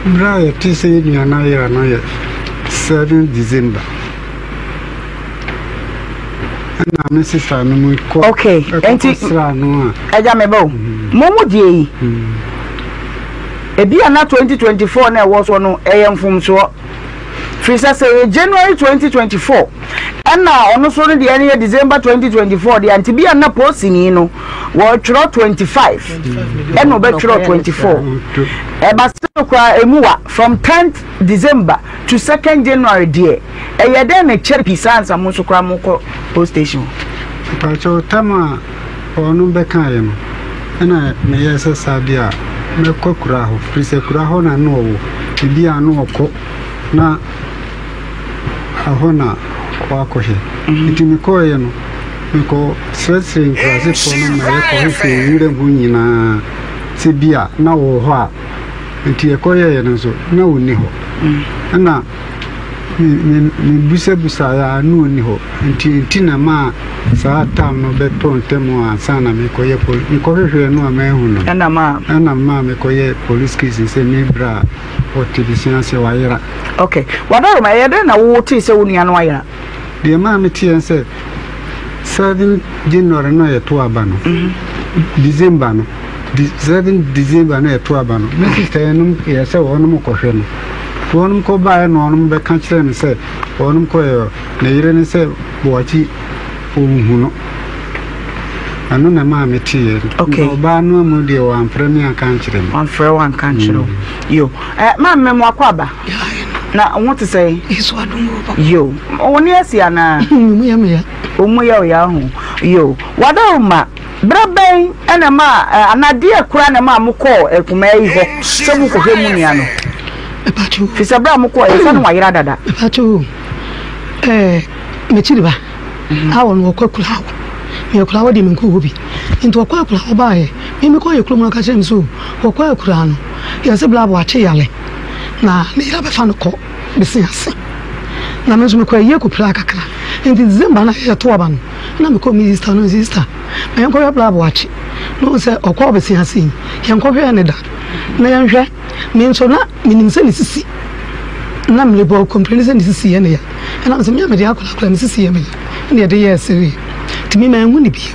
berɛ a yɛte sɛ yɛn nua no ayera no yɛ 7 December. Ɛna me sista no mu kɔ okay nti sra no a. Ɛgya me ba o. Mm-hmm. Mo mu deɛ yi. Mm-hmm. Ebi a na 2024 na ɛwɔ so no ɛyɛ mfomsoɔ. Firi sɛ sɛ ɛyɛ January 2024 ɛna ɔno so no deɛ no yɛ December 2024 deɛ nti bi a na posini no wɔtwerɛ 25 ɛna ɔbɛtwerɛ 24 ɛba sɛ koraa ɛmu wa from 10th December to 2nd January deɛ ɛyɛ dɛn na ɛkyɛre pii saa ansa mo nso koraa mokɔ post station hɔ? Mpakyɛw tam a ɔno bɛkaeɛ no ɛna meyɛɛ sɛ saa deɛ a mɛkɔ akura hɔ firi sɛ akura hɔ na na ɔwɔ ebi a na ɔkɔ na ɛhɔ na wakɔhwɛ nti mekɔeɛ no mekɔ srɛsrɛ nkurasefoɔ no ma yɛkɔhwehwɛ nwura mu nyinaa sɛ bi a na ɔwɔ hɔ a nti yɛkɔyɛeɛ no nso na ɔnni hɔ ɛna Mebisabisaeɛ a, na ɔnni hɔ. Nti nti na maa saa tam no bɛtɔɔ ntam ansa na mekɔyɛ poli mekɔhwehwɛɛ no a manhu no. Ɛna maa. Ɛna maa mekɔyɛ police case sɛ me bra a ɔte Bisua ase wayera. Ok. Wadaroma, ɛyɛ dɛn na wotee sɛ wo nua no ayera? Deɛ maa meteɛ ne sɛ, 7 January no a yɛto aba no, December no, 7 December no a yɛto aba no, me sister nom yɛ sɛ wɔnom kɔhwɛ no. Wɔnom kɔ baeɛ na wɔnom bɛka kyerɛɛ no sɛ wɔnom kɔɛ ne yere no sɛ Boakye ɔnhu no. Ɛno na ɛmaa me teeɛ. Okay. Na ɔbaa no amu deɛ wamfrɛ me anka ankyerɛ me. Wamfrɛ wo anka ankyerɛ wo. Yo. Eh, maame mo akɔ aba. Na wo te sɛ? Yesu adom o papa. Yo. Wo ne asi anaa? Mu yɛ me ya. Wo mu yɛ wo ya ho. Yo. Wadaroma, berɛ bɛn na ɛma anaa deɛ koraa na ɛmaa mokɔɔ akumaa yi hɔ sɛ mokɔhwɛ mo nua no? Firi sɛ berɛ a mokɔɔ yɛ sɛ no wayera dada. Mepakyɛw ɛɛ m'akyiri ba a wɔn wɔkɔ akura hɔ. Me akura hɔ deɛ menkɔ hɔ bi. Nti wɔkɔ akura hɔ baeɛ. Me mekɔ yɛ kurom no ɔka kyerɛ me sɛ wɔkɔ akura no yɛse bla boakye yale na ne yere abɛfa no kɔ bese ase. Na me nso mekɔ ayie kɔpiraa kakra. Nti December na yɛto aba no na mekɔ me sister no sister ma yɛnkɔhwɛ bla boakye na ɔhu sɛ ɔkɔ bese ase yi yɛnkɔhwɛɛ ne da na yɛnhwɛ. Me nso na menim sɛ ne sisi na merebɔ kɔmpleni sɛ ne sisi yɛ ne ya ɛna mesɛ me a mede akwadaa koraa me sisi yɛ me ya ɛna yɛde yɛɛ sereɛ nti me manhu ne bio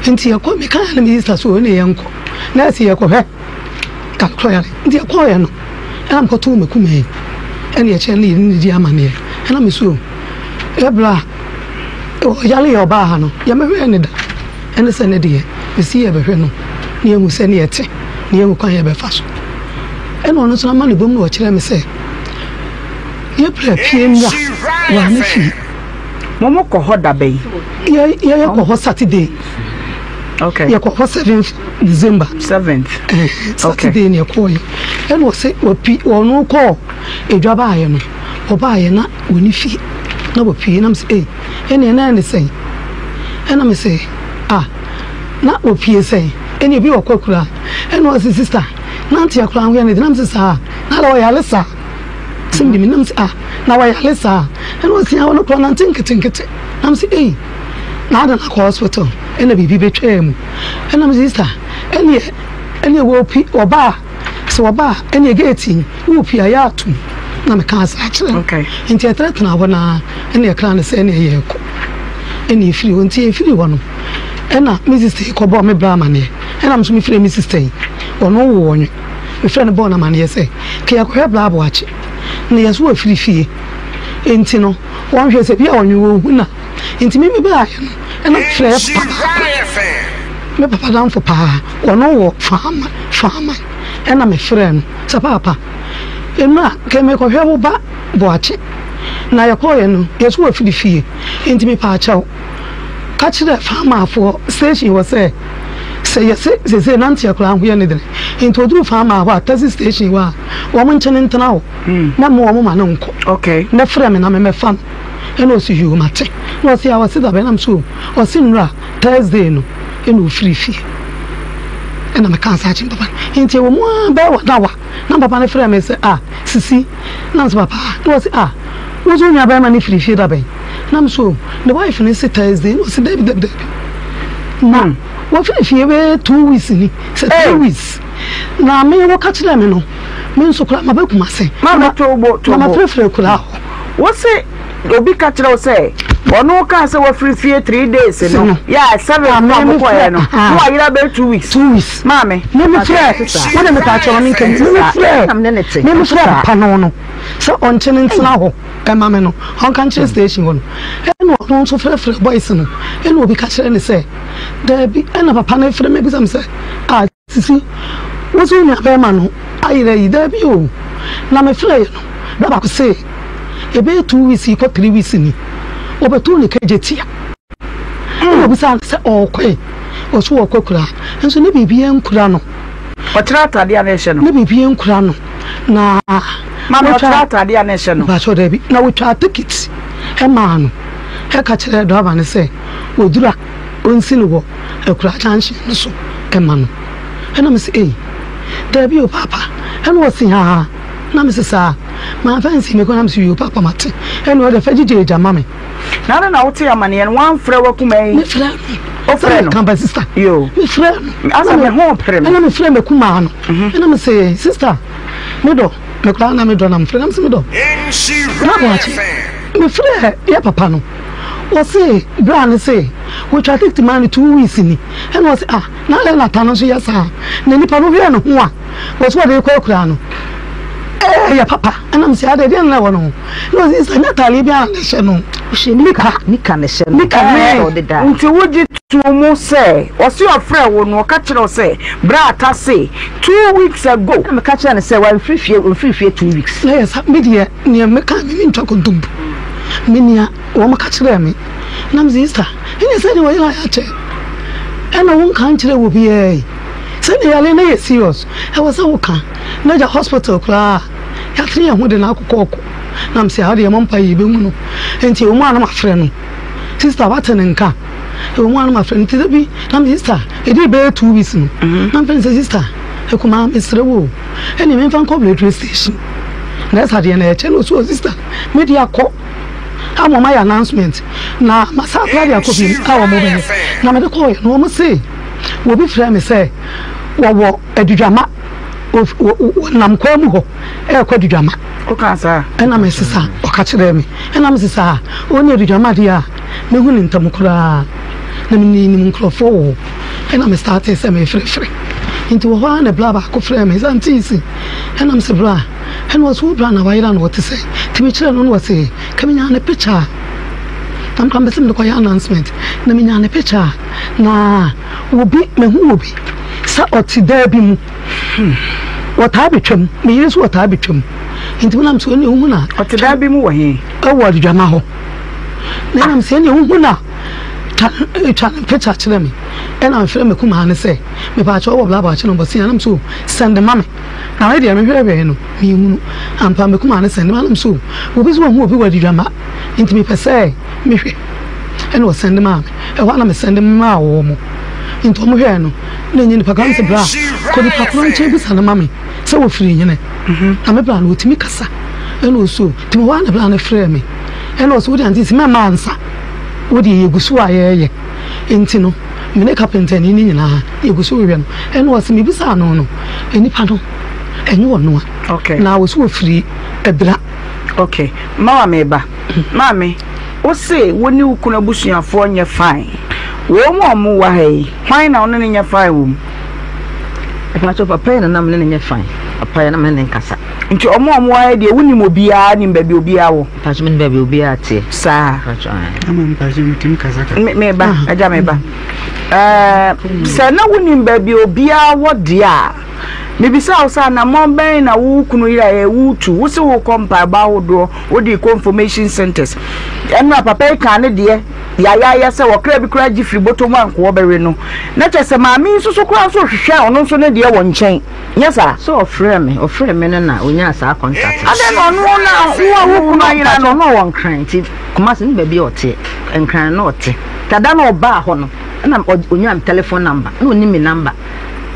nti yɛkɔ meka na me sista so ɛna yɛnkɔ na ɛsɛ yɛkɔhwɛ kakra yare nti yɛkɔɔyɛ no ɛna mekɔtoo makuma yi ɛna yɛkyerɛ no yɛne ne di amaneɛ ɛna me so ɛberɛ a ɔyare yɛ ɔbaa ha no yɛmɛhwɛɛ ne da ɛne sɛ ne deɛ mesi yɛbɛhwɛ no na yɛhu sɛ ne yɛte na yɛhu kwan yɛbɛfa so ɛna ɔno nso ama ne bom na ɔkyerɛ me sɛ yɛpira pie mmra wɔ ne fie. Mo mo kɔ hɔ da bɛn? Yɛ yɛ kɔ hɔ Saturday. Okay. Yɛ kɔ hɔ seventh December. Seventh. Eh, Saturday ni ɛkɔɔ yɛ. Ɛna ɔsɛ ɔpi ɔno kɔɔ edwa baayɛ no ɔbaayɛ na wɔni fie na wɔpie na mo sɛ ee ɛna ɛna ɛne sɛn ɛna mo sɛ ah na wɔpie sɛn ɛna ebi wɔ kɔ akura ɛna ɔsɛ sista nante akora ho yɛ ne de na mo sɛ saa na ala ɔyare saa. Sɛ mede menam sɛ ah na wayare saa ɛna ɔsi a ɔno koraa nante nketenkete na me sɛ ei na adan akɔ hospital ɛna biribi bɛtwaa mu ɛna me sista ɛneɛ ɛneɛ wɔpi ɔbaa sɛ ɔbaa ɛneɛ gate yi wɔpi a yɛ atom na meka saa kyerɛ no nti ɛtenatena hɔ naa ɛna ɛkra no sɛ ɛneɛ yɛrekɔ ɛna ɛfiri hɔ nti ɛfiri hɔ no ɛna me sista yi kɔbɔɔ me bra amaneɛ ɛna me nso mefrɛ me sista yi ɔno wɔ ɔnwe Mefrɛɛ no bɔɔ no amanneɛ sɛ, Ka yɛkɔhwɛ Bra Aboakye na yɛn nso wafiri fie nti no wɔnhwɛ sɛ bi a ɔnwe wɔn hu na nti me mebaeɛ no ɛna mefrɛɛ papa baako me papa damfo paa ɔno wɔ faama faama ɛna mefrɛɛ no sɛ paapa ɛnu a ka mekɔhwɛ wo ba Boakye na yɛkɔɔyɛ no yɛn nso wafiri fie nti mepaakyɛw ka kyerɛ faamaafoɔ station hɔ sɛ sɛ yɛse sese nanteɛ koraa ho yɛ ne dene nti oduru faamaa hɔ a taxi station hɔ a wɔn nkyɛn ntena hɔ na mo wɔn ma no nkɔ okay na frɛ me na me mɛfa no. Ɛna ɔse yoo mate. Na ɔse a ɔse dabɛn? Na mese o ɔse nnora Thursday no ɛna ɔfiri fie. Ɛna mekaa saa kyerɛ papa no. Nti ɛwɔ mu ara bɛyɛ one hour na papa no frɛɛ me sɛ ah Sisi. Na mese papa. Na ɔse ah wo nso wo nua bɛrima no firi fie dabɛn? Na mese o ne wife no se Thursday. Na ɔse dabi dabi dabi. Na wafiri fie bɛyɛ 2 weeks ni sɛ 3 weeks. Na me woka kyerɛɛ me no me nso koraa maba Kumase. Maame tobo tobo. Na mafrɛfrɛ akuraa hɔ. Wose obi ka kyerɛ wo sɛ ɔno kaa sɛ wafiri fie 3 days no yɛ seven no a mokɔɛ no na wayera bɛyɛ 2 weeks. 2 weeks. Maame. Me frɛ wo de mepa kyɛw me nka me frɛ papa no sɛ ɔnkye ne ntena hɔ ɛma me no ɔnka nkyerɛ station hɔ no ɛna ɔno nso frɛfrɛ boys no ɛna obi ka kyerɛ ne sɛ daabi ɛna papa no frɛ me bisa me sɛ ah Sisi, wo so wo nuabarima no ayera yi? Dabi o, na mefrɛeɛ no, berɛ baako se ɛbɛyɛ 2 weeks yi kɔ 3 weeks ni, wɔbɛtoo ne kagya tia. Ɛna obisaa no sɛ ɔrekɔ ɛ? Ɔse ɔrekɔ akuraa, nso ne biribiara nkura no. Ɔkyerɛ ataadeɛ a na ɛhyɛ no. Ne biribiara nkura no, na. Maame, ɔkyerɛ ataadeɛ a na ɛhyɛ no. Mpakyɛw dabi, na wɔtwaa ticket maa no, ɛka kyerɛɛ driver no sɛ ɔduru a. ɔnsi no wɔ Akura junction no so ma no. Ɛna mese ei, daabi o paapa. Ɛna ɔse haa. Na mese saa. Mamfa ansi me kɔn na mese yoo paapa mate. Ɛna ɔde fa gyigya agya ma me. Na adɛn na wotee amaneɛ no woamfrɛ w'akumaa yi? Mefrɛ no. Wofrɛ no? Meka ba sister. Yoo. Mefrɛ no. Asa me ho pere me. Ɛna mefrɛ m'akumaa no. Ɛna mese sister, me dɔ, me koraa na me dɔ na mefrɛ na mese me dɔ. Na aboakye, mefrɛ yɛ papa no. Ɔse bra no se wotwa ticket maa no 2 weeks ni ɛna ɔse ah na adɛn na ta no nso yɛ saa na nipa no hwɛɛ ne ho a ɔse ɔde rekɔ akuraa no ɛyɛ papa ɛna mese adɛn deɛn na ɛwɔ ne ho ɛna ɔse sɛ nyɛ ataadeɛ biara na ɛhyɛ no nika nika na ɛhyɛ no nika ne Nti wogye too mu sɛ ɔse ɔfrɛɛ wo no ɔka kyerɛ wo sɛ bra ta se 2 weeks ago. Ɛna meka kyerɛɛ no sɛ wamfiri fie ɔmfiri fie 2 weeks. Na yɛ sa medeɛ neɛ meka me mentwa kontompo me nea wɔn ka kyerɛɛ me na me sɛ sista ɛnyɛ sɛ deɛ wɔyɛ ayɛ akyɛ ɛna wo nka nkyerɛ wɔ biara yi sɛdeɛ yare no yɛ serious ɛwɔ sɛ woka na gya hospital koraa yɛatene yɛn ho de no akokɔ ɔkɔ na me sɛ adeɛ mɔ mpa yi yɛbɛhu no nti ɛwɔ mu a na mafrɛ no sista wate ne nka ɛwɔ mu a na mafrɛ no nti da bi na me sista ɛdii bɛyɛ 2 weeks no na mfrɛ no sɛ sista akumaa mesrɛ wo o ɛne memfa nkɔ railway station na ɛsa deɛ na ɛkyɛ no so sista mede akɔ ama ɔma yɛ announcement na masa akora de akɔ bi a wɔn bɛyɛ na mede kɔɔ yɛ no wɔn se obi frɛ me sɛ wɔwɔ adudwama wɔnam kwan mu hɔ ɛrekɔ adudwama ɛna me sesa ɔka kyerɛɛ me ɛna me sesa ɔne adudwama deɛ a mehu ne ntam koraa na menim nkurɔfoɔ wɔ hɔ ɛna me startee sɛ mefrɛfrɛ nti wɔ hɔ ara na bra baako frɛ me sɛ auntie si ɛna me sɛ bra ɛna ɔsɛ wo bra na wayera na ɔte sɛ nti mekyerɛ no na ɔsɛ ka menya ne picture a na mekora mepɛ sɛ mede kɔyɛ announcement na menya ne picture a na obi mehu obi sɛ ɔte daa bi mu wɔtaa betwam me yere nso wɔtaa betwam nti menam sɛ ɔne wohu na ɔte daa bi mu wɔ he? Ɛwɔ adwama hɔ na ɛnam sɛ ɛne wohu na twa twa ne picture kyerɛ me ɛna mefrɛ me kumaa no sɛ mepaakyɛ ɔwɔ bla bla kyerɛ no bɔse anam so send ma me na me deɛ mehwɛhwɛɛ no menhunu ampa me kumaa no send ma anam so obi so wahu obi wɔ adidwama nti mepɛ sɛ mehwɛ ɛna ɔsend maa me ɛhɔ ana me send maa wɔ mo nti ɔmo hwɛɛ no na ɛnyɛ nipa kora sɛ bra kɔ nipa korɔ nkyɛn bisa no ma me sɛ wɔfiri hene na me bra no ɔtumi kasa ɛna ɔsuo nti mewɔ ana bra no frɛ me ɛna ɔsɛ wode ante sɛ mɛma ansa wode yɛgu so a yɛyɛ nti no me ne kapentani no nyinaa yɛgu so rehwɛ no ɛna ɔsɛ mebisaa no no nipa no ɛnyɛ ɔno a na wɔ so wɔfiri abira. Okay, mama meba. Maame, wo se wo ne wo kunu abusuafoɔ nyɛ fine. Wɔn mu a wɔn wɔ ha yi, hwan na wo ne no nyɛ fine wɔ mu? Mpakyɛw, papa yi na na me ne no nyɛ fine. Papa yi na me ne no nkasa. Nti wɔn a wɔn wɔ ha yi deɛ, wonim obiara, nim baabi obiara wɔ? Mpakyɛw, menim baabi obiara teɛ. Saa. Mpakyɛw, ae. Ama mpakyɛw, metumi kasa kakra. Me, meba, agya meba. Ɛɛ, sɛ na wonim baabi obiara wɔ deɛ a, Mebisa wo sɛ anammɔn bɛn na wo kunu yeraeɛ woretu? Wo se worekɔ mpaebɔ ahodoɔ, wode rekɔ information centres. Ɛno a papa yi kaa ne deɛ yayaaya sɛ ɔkra bi koraa gye firi bɔtɔ mu a nka wɔbɛwe no. Na kyerɛ sɛ maame yi nso so koraa nso rehwehwɛ a ɔno nso ne deɛ wɔ nkyɛn. Nyɛ saa? Sɛ ɔfrɛɛ me, ɔfrɛɛ me no na ɔnyaa saa contact no. Adɛn na ɔno na wo a wo kunu ayera no? Ɔno ɔwɔ Nkran nti Kumasi ne baabi a ɔteɛ, Nkran na ɔte. Nti da no ɔbaa hɔ no ɛna ɔnyaa me telephone number, na ɔnim me number.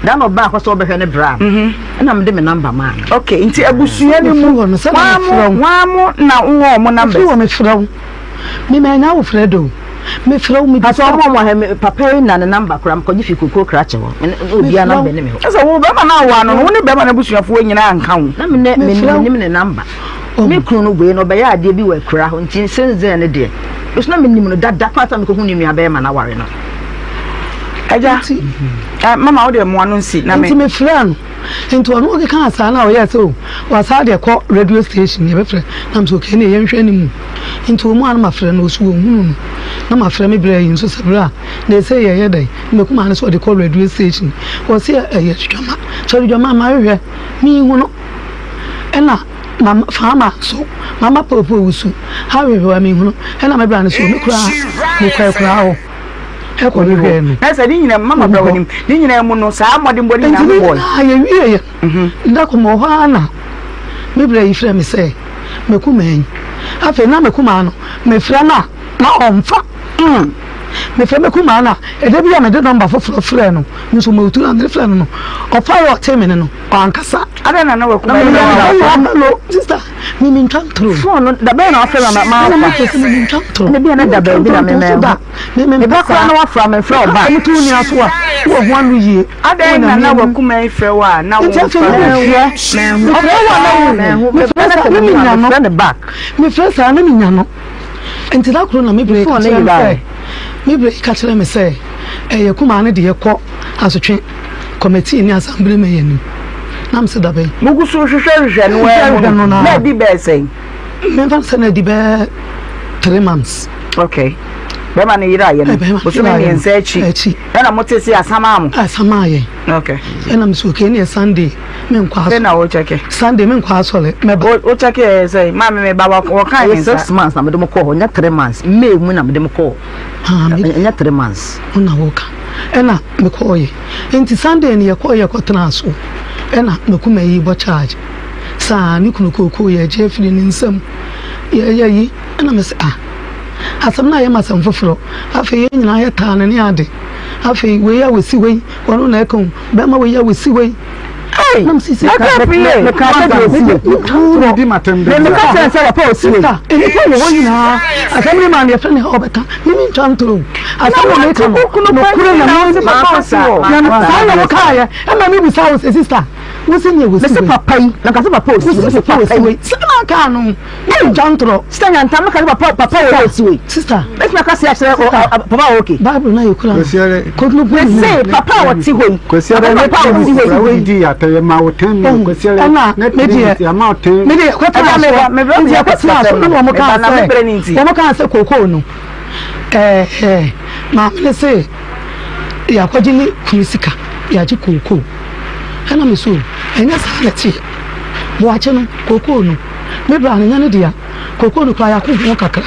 Da na ɔbaa hɔ sɛ ɔbɛhwɛ ne bra no, mhm. ɛna mede me namba maa no. Ok, nti abusua no mu, hwan mo na wowɔ ɔmo numbers? Ɛfiri wɔ mefrɛ wo. Me ma nya wo frɛ do. Mefrɛ wo mebisa. Papa ɔmo ɔmo ahɛ papa yi na ne namba koraa mekɔgye fi kokoo krakye hɔ. Me ne obiara namba ne me hɔ. Ɛsɛ wo bɛrima no awoa no no, wo ne bɛrima no abusuafoɔ nyinaa nka ho. Na me ne me nim ne namba. Me kunu no wei no ɔbɛyɛ adeɛ bi wɔ akura hɔ nti since then no deɛ me so na menim no dada kwan sɛ mekɔhu ne nua bɛrima no aware no. Agya, eh, mama wo deɛ mmoa no nsi na me. Nti mefrɛɛ no nti ɔno ɔkekaa saa na ɔyɛɛ sɛ o wasaa deɛ kɔ radio station yɛbɛfrɛ na mesɛ okay ne yɛnhwɛ ne mu nti wɔn a na mafrɛ no ɔsu wɔn hunu no na mafrɛ me berɛ yi nso sɛ berɛ a na ɛsɛ yɛyɛ dɛn mɛkuma no sɛ ɔde kɔ radio station wɔse ɛyɛ dwama sɛ ɔde dwama mahwehwɛ mehu no ɛna mama faama so mama popo wusu ahwehwɛ a mehunu ɛna me bra no so me koraa mekɔ akuraa hɔ ɛkɔ no hwɛɛ no. Na sɛ ne nyinaa mama bra w'anim ne nyinaa mu no saa mmɔdenbɔ ne nyinaa mo bɔɔ. Nti ne nyinaa yɛwie yɛ mhm. nda kɔmɔ hɔ ara na me bra yi frɛ me sɛ mɛkumaa yi afei na mɛkumaa no mefrɛ no a na ɔmfa mm. mefrɛ mɛkumaa no a ɛda bi a mede nɔmba foforɔ frɛ no nso mɛtu na mede frɛ no no ɔfa yɛ ɔte me ne no Wankasa. Adɛn na na wakuma yi na na hello sister mi mi ntwa ntoro. Phone no da bɛn na wafrɛ ma ma ma fa. Mi mi ntwa ntoro. Ne bi na da baabi na me mɛ ho. Mi mi ba kura na wafra me frɛ ɔba. Ɛmu tu ni aso a wɔ ho ano yie. Adɛn na na wakuma yi frɛ wa na wɔn fa. Mɛ ho. Ɔfrɛ wa na wo. Mi frɛ sa ne mi nya no. Frɛ ne back. Mi frɛ sa ne mi nya no. Nti da koro na mi bere ka kyerɛ mi sɛ mi bere ka kyerɛ mi sɛ ɛyɛ kumaa ne deɛ kɔ asotwe. Kɔmɛtii ne asambere ma yɛn nim. Na mese da bɛn? Mugu so hwehwɛhwehwɛ no ara mu no, na adi bɛyɛ sɛn? Memfa no sɛ na adi bɛyɛ 3 months. Okay. Bɛrima no yeraeɛ no, bosome 3 akyi. Ɛna mote se asamaa mo? Asamaa yɛn. Okay. Ɛna mese okay, ɛneɛ Sunday menkɔ asɔre. Sɛ na wokyɛke? Sunday menkɔ asɔre, mɛba. Wokyɛke ɛyɛ sɛ, maame meba, wɔka yɛn nsa. Ɛyɛ 6 months na mede mo kɔɔ hɔ, nyɛ 3 months. May mu na mede mo kɔɔ. Ɛnyɛ 3 months. Wo na woka. Ɛna mekɔɔyɛ. Nti Sunday no yɛkɔɔyɛ kɔtenaa so. Ɛna makuma yi bɔ charge. Saa ne kunu kookoo yɛgye afiri ne nsam. Yɛyɛ yi. Ɛna mese ah. Asɛm no ayɛ me asɛm foforɔ. Afei yɛn nyinaa yɛtaa no ne ade. Afei wei a wɔsi hɔ yi, ɔno na ɛka o. Bɛrima wei a wɔsi hɔ yi. Hey, meka sɛ deɛ ɔsi wei. Meka kyerɛ sɛ papa ɔsi wei. Sista, nnipa wɔ hɔ nyinaa. Asɛm no maa no yɛfrɛ no ɔbɛka. Mimi ntwa ntoro. Asɛm no meka no, nokorɛ na me saa na wokaeɛ. Ɛma mebisa wo sɛ sista, wo se neɛ wɔsi wei. Mese papa yi, na nka sɛ papa ɔsi wei. Mese papa ɔsi wei. Saa na aka no. Mimi ntwa ntoro. Sista Nyantam, meka sɛ papa papa wɔ ɔsi wei. Sista. Mɛtumi aka sɛ akyerɛ papa wɔ okay. Bible na yɛkura no. Kodu bu mu. Mese papa a ɔte hɔ yi. Kwasiada ne papa a ɔte hɔ yi. Wodi atɛyɛ ma wo tɛn ne kwasiada. Ɛna me deɛ me deɛ kɔtena so nti ɛkɔtena so na wɔn kaa sɛ wɔn kaa sɛ kookoo no ɛɛ maame ne se yɛakɔgye ne kunu sika yɛagye kookoo ɛna me so ɛnyɛ saa na ɛteɛ boakye no kookoo no me bra no nyɛ ne dea kookoo no koraa yɛako ho kakra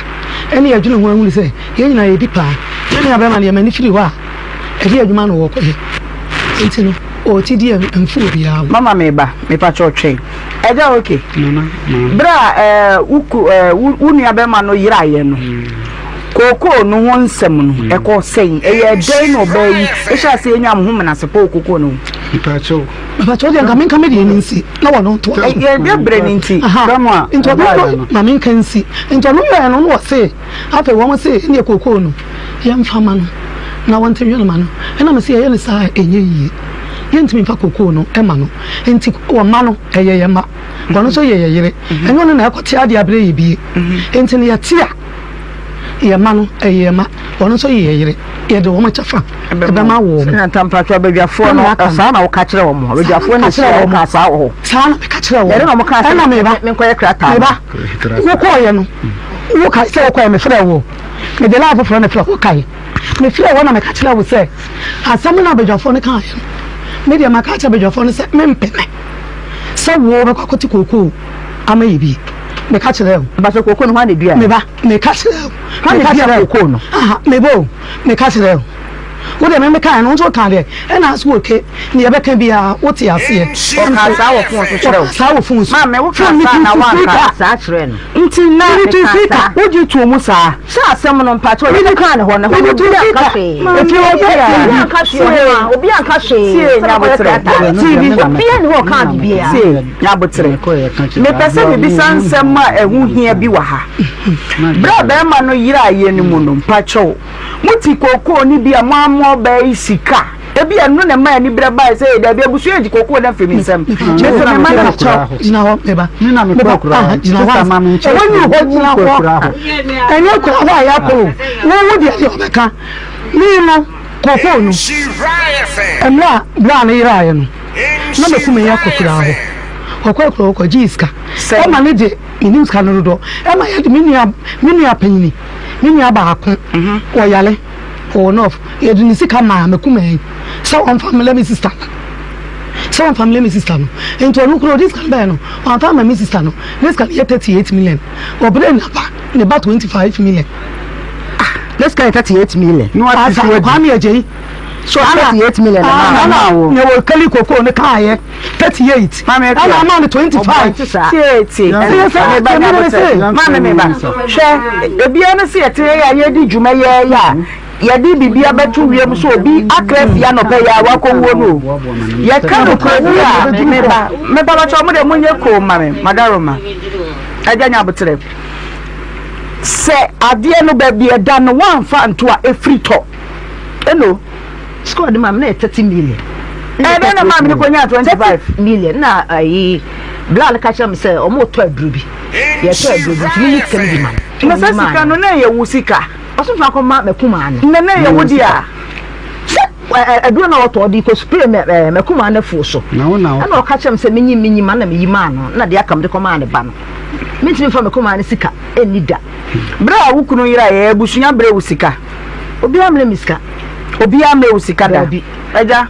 ɛne yɛdwene ho ahunu sɛ yɛn nyinaa yɛdi paa yɛn nua bɛrima no yɛma ne firi hɔ a ɛde adwuma na wɔkɔyɛ nti no ɔte di mfu obiara ho. Mama meba mepakyɛw twɛn ɛgya ok berɛ a ɛɛ wo ku ɛɛ wo nua bɛrima no yeraeɛ no kookoo no ho nsɛm no ɛkɔ sɛn ɛyɛ dɛn na ɔbaa yi ɛhyɛ aseɛ nya mo ho menasepɔ wɔ kookoo no ho. Mepakyɛw. Mepakyɛw deɛ nka menka me deɛ no nsi na wɔn nto aso. Ɛyɛ deɛ berɛ no nti. Nti ɔno no ma menka nsi nti ɔno yɛɛ no na ɔse afei wɔn se ɛneɛ kookoo no yɛmfa ma no na wɔnte nwene ma no ɛna mese yɛyɛ no saa a ɛnyɛ yie yɛntumi mfa kookoo no ma no nti wɔma no ɛyɛ yɛ ma wɔn nso yɛ yɛ yere ɛnyɛ ɔno na ɛkɔte adeɛ abrɛ yɛ bie nti no yɛte a yɛ ma no ɛyɛ yɛ ma wɔn nso yɛ yɛ yere yɛde wɔn kyɛfa ɛbɛma wɔn. Sɛnea ntampatwa abadwafoɔ no saa na wɔka kyerɛ wɔn abadwafoɔ no hyia wɔn kaa saa wɔ hɔ. Saa na meka kyerɛ wɔn. Yɛde na wɔn kaa sɛ ɛna meba menkɔyɛ krataa. Meba wokɔɔyɛ no woka sɛ wokɔɛ mefrɛ wo mede laa foforɔ na frɛ wokae mefrɛ wo na meka kyerɛ wo sɛ asɛm no abadwafoɔ no kaeɛ no Me deɛ maka akyerɛ badwafoɔ no sɛ mempene sɛ wo bɛkɔ akɔte kookoo ama yɛ bi. Meka kyerɛ wo. Meba sɛ kookoo no hwan na eduae? Meba, meka kyerɛ wo. Hwan na edua kookoo no? Aha, meba o, meka kyerɛ wo. Wo deɛ me mekaeɛ no, wo nso wokaa deɛ, ɛna ase wɔ ke, deɛ yɛbɛka biara wote aseɛ. Ɔkaa saa wɔ fon so kyerɛ wo? Ɔkaa saa wɔ fon so. Maame, wokaa Fon saa no na too woanka speaker. Saa kyerɛɛ no. Nti na Mede too Mekaa speaker. saa. wogye too mu saa? Sɛ asɛm no mpakyɛw yɛde kaa ne hɔ no, ɛhɔ no Mede too obi anka speaker. hwee. Efie hɔ Obi bɛɛ anka hwee ɔhemaa, obi anka hwee. Tie, Sɛ mekɔyɛ Nyaboterɛ. theatre no, TV. obiara nni hɔ a ɔkaa biribiara. Tie, Nyaboterɛ. Mepɛ sɛ mebisa nsɛm a ɛho hia bi wɔ ha. Berɛ a barima no yeraa yɛn no mu no, mpakyɛw, mote kookoo no bi a moammɔ ɔbaa yi sika? Ebia ɛno na ɛmaa aniberɛ baeɛ sɛ, Dabi, abusua yi agye kookoo no afiri me nsam. Me nso memma no. Mpakyɛw, gyina hɔ, me ba. Me ba, aha, gyina hɔ ansa. Ɛhɔ nni hɔ, gyina hɔ. Ɛnyɛ akura hɔ a yɛakɔ o. Wo, wo deɛ deɛ ɔbɛka. Me no, kookoo no, mmerɛ a bra no yeraeɛ no, na makum yɛ akɔ akuraa hɔ. Ɔkɔ akuraa hɔ kɔgyee sika. Ɛma no de, mennim sika no dodoɔ, ɛma yɛde me nua, me nua panyini, me nua baako, ɔyare, ɔwɔ North, yɛde ne sika maa makum sɛ ɔmfa mmrɛ me sista no. Sɛ ɔmfa mmrɛ me sista no. Nti ɔno koraa ɔde sika no baeɛ no, wamfa amma me sista no. Ne sika no yɛ 38 million. Ɔbrɛɛ ne ba, ne ba 25 million. Ne sika yɛ 38 million. Na wate so adi. Kwame Agyei. So 38 million na maa Ana na wɔ kali koko ne kaayɛ 38. Ana ama no 25. Tie tie. Meba nyabotrɛ. Maame meba. Hwɛ ebia ne sɛ yɛte yɛ a yɛdi dwuma yɛ yɛ a yɛde biribi abɛto wiem sɛ obi akra fie anɔpa yi a wakɔwuo no o. Yɛka nokorɛ bi a meba meba bɛkyɛ ɔmo deɛ monyɛ koom ma me madaroma. Agya nyabotrɛ. Sɛ adeɛ no baabi ɛda no woamfa anto a ɛfiri tɔ. Eno. Sika ɔde maa me na yɛ 30 million. Ɛdɛn na maame no kɔnyaa 25? 30 million na ayi bla no ka kyerɛ me sɛ ɔmo tɔ aduro bi. Yɛtɔ aduro bi nti meyi sika no bi ma no. Na sɛ sika no na ɛyɛ wo sika? Ɔso fa kɔma m'akumaa no. Na na ɛyɛ wo dea? Sɛ aduro na ɔtɔ ɔde kɔ spray mɛ m'akumaa no afuo so. Ɛna ɔka kyerɛ me sɛ menyi menyi ma na meyi maa no na deɛ aka mede kɔmaa ne ba no. Mentumi mfa m'akumaa no sika ɛnni da. Berɛ a wo kunu yeraeɛ, abusua brɛɛ wo sika? Obiara mmrɛ me sika. Obiara mmrɛ wo sika da? Daabi. Agya,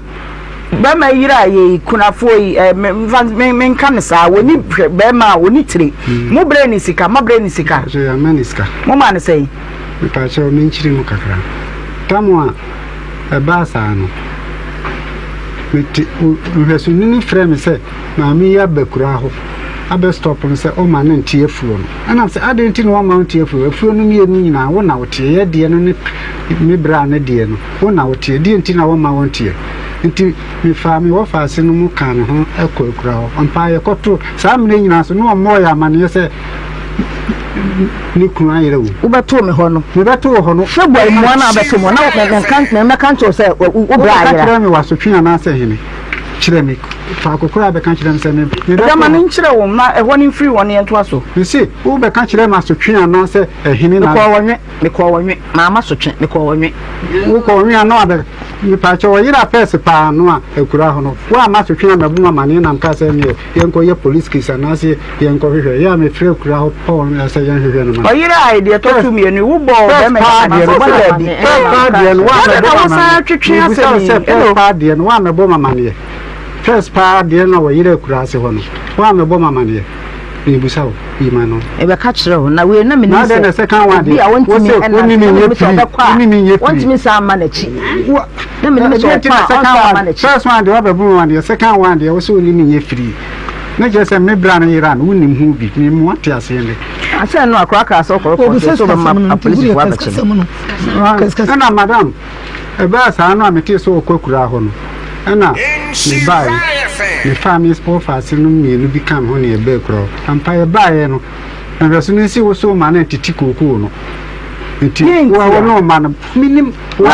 bɛrima yi yeraeɛ yi, kunafoɔ yi, eh, me, mfa, me, menka no saa, wɔni hwɛ, bɛrima a ɔni tire. Mo brɛɛ ne sika, moabrɛ ne sika? Mpakyɛw, yɛama ne sika. Momaa no sɛn? Mepakyɛw, menkyerɛ mu kakra. Tam a ɛbaa saa no, mete, nhwɛsoni no frɛɛ me sɛ maame yi aba akuraa hɔ abɛ stop no sɛ ɔmma no nte afuo no. Ɛna mesɛ adɛn nti na wɔmma wo nte afuo? Afuo no mmienu nyinaa wo na woteɛ, yɛ deɛ no ne me bra no deɛ no, wo na woteɛ, deɛ nti na wɔmma wo nteɛ? Nti mefaa me wɔfaase no mu kaa ne ho kɔ akura hɔ. Ampa yɛkɔtoo, saa mmerɛ nyinaa nso na ɔmmɔɔ yɛ amaneɛ sɛ ne kunu ayera o. Wobɛtoo me hɔ no. Mebɛtoo wo hɔ no. February mua no a wobɛtoo me hɔ na mɛka nkyerɛ wo sɛ wo bra ayera. Wobɛka kyerɛ me wɔ asotwe anaasɛ hene? Kyerɛ me faako koraa a bɛka kyerɛ me sɛ me mebɛto Gyama no hɔ. nkyerɛ wo mma ɛhɔ no mfiri hɔ na yɛntoa so. Mese, wobɛka kyerɛ me asotwe anaasɛ ɛhene na. Mekɔɔ wɔnwe, mekɔɔ wɔnwe, mamma sotwe, mekɔɔ wɔnwe. Wokɔɔ wɔnwe a na wabɛ, mepaakyɛw ɔyera pɛɛse paa no a akura hɔ no, woamma asotwe ammɛbo me amaneɛ na mekaa sɛ ɛneɛ yɛnkɔ yɛ police case anaasɛ yɛnkɔ hwehwɛ, yɛ a mefrɛ akura hɔ Paul no sɛ yɛnhwehwɛ no ma no. Ɔyera a deɛ ɛtɔ so mmienu yi, wobɔɔ First bɛrima yi paa amaneɛ deɛ no, sɛ ɔse daabi. First paa deɛ no, Adɛn na woammɛbɔ me wosan amaneɛ. atwetwe Mebisa asɛm wo yi? sɛ first Hello? paa deɛ no, woammɛbɔ me amaneɛ. First paa deɛ no a wɔyera akuraase hɔ no, woammɛbɔ me amaneɛ. Mebisa wo, yi m'ano. Mebɛka kyerɛ wo, na wei na menim Na adɛn na sɛ second one obi deɛ, a wo ɔntumi se wo nnante, ne me na nyɛ menim sɛ piri, ɔbɛkɔ wo a ne me nyɛ piri. ɔntumi nsan mma n'akyi. Wo, Na menim sɛ ɛdeɛn nti ɔkɔ na a second ɔnsan mma one, n'akyi. first one deɛ woabɛbɔ me amaneɛ, second one deɛ wo se wo ne me nyɛ free. Na kyerɛ sɛ me bra no yera no, wonim ho bi. Me mu ate aseɛ nnɛ. Asɛ no akora kaa sɛ ɔkɔ report sɛ ɔbɛma apolisifoɔ abɛkye no. Ɛna madam, ɛbaa saa no a metee sɛ ɔkɔ akuraa hɔ no, ɛna mebaeɛ. Mefaa me wɔfaase no mmienu bi kaa me ho na yɛbaa akuraa hɔ. Ampa yɛbaeɛ no, nhwɛso no nsi wo so ma no ntete kookoo no. Nti wo ne wo mma no, menim, wo ne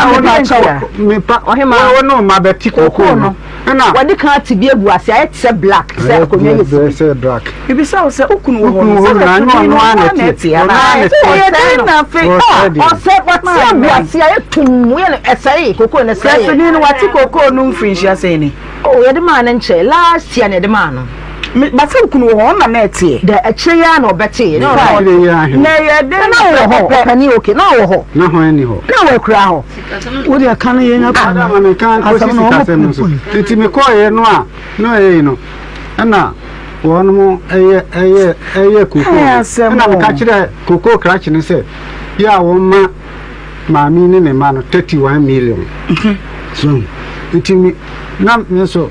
wo mma bɛte kookoo no. Ɛna. Wɔde kan ate bi agu ase ayɛ te sɛ black te sɛ akonnwa yɛ si. Sɛ black. Bibisa wo sɛ wo kunu wɔ hɔ no Wokunu sɛ hɔ na bɛtumi ɔno no ara na ɔno na ɛte. ɛte Ɔno anaa ara na sɛ ɛte. ɛyɛ dɛn na afei Ɔsɛe deɛ. Ɔsɛ wɔte agu ase ayɛ tumm yɛ no ɛsɛe koko no ɛsɛe. Sɛsoni no wate kokoo no mfirinhyia sɛn ni? Oh yɛde maa no nkyɛ last year na yɛde maa no. Me ba sɛ okunu wɔ hɔ ɔna na ɛteɛ. Dɛ akyire yi ara na ɔbɛteeɛ na ɔno Akyire yi ara he. Na ɛyɛ den na ɔwɔ hɔ ɔpanin okay na ɔwɔ hɔ. Na hwan ni hɔ? Na ɔwɔ akuraa hɔ. Wo deɛ ka no yɛnya kwan Ada ma menka nkɔsi asɛm no wɔn sikasɛm no so. pon. Nti mekɔeɛ no a na ɔyɛ yi no ɛna wɔnom ɛyɛ ɛyɛ ɛyɛ kokoo Ɛyɛ no. asɛm Ɛna o. meka kyerɛɛ kokoo krakye no sɛ yɛ a wɔmma maame ne ne mma no 31 million. So nti me na me nso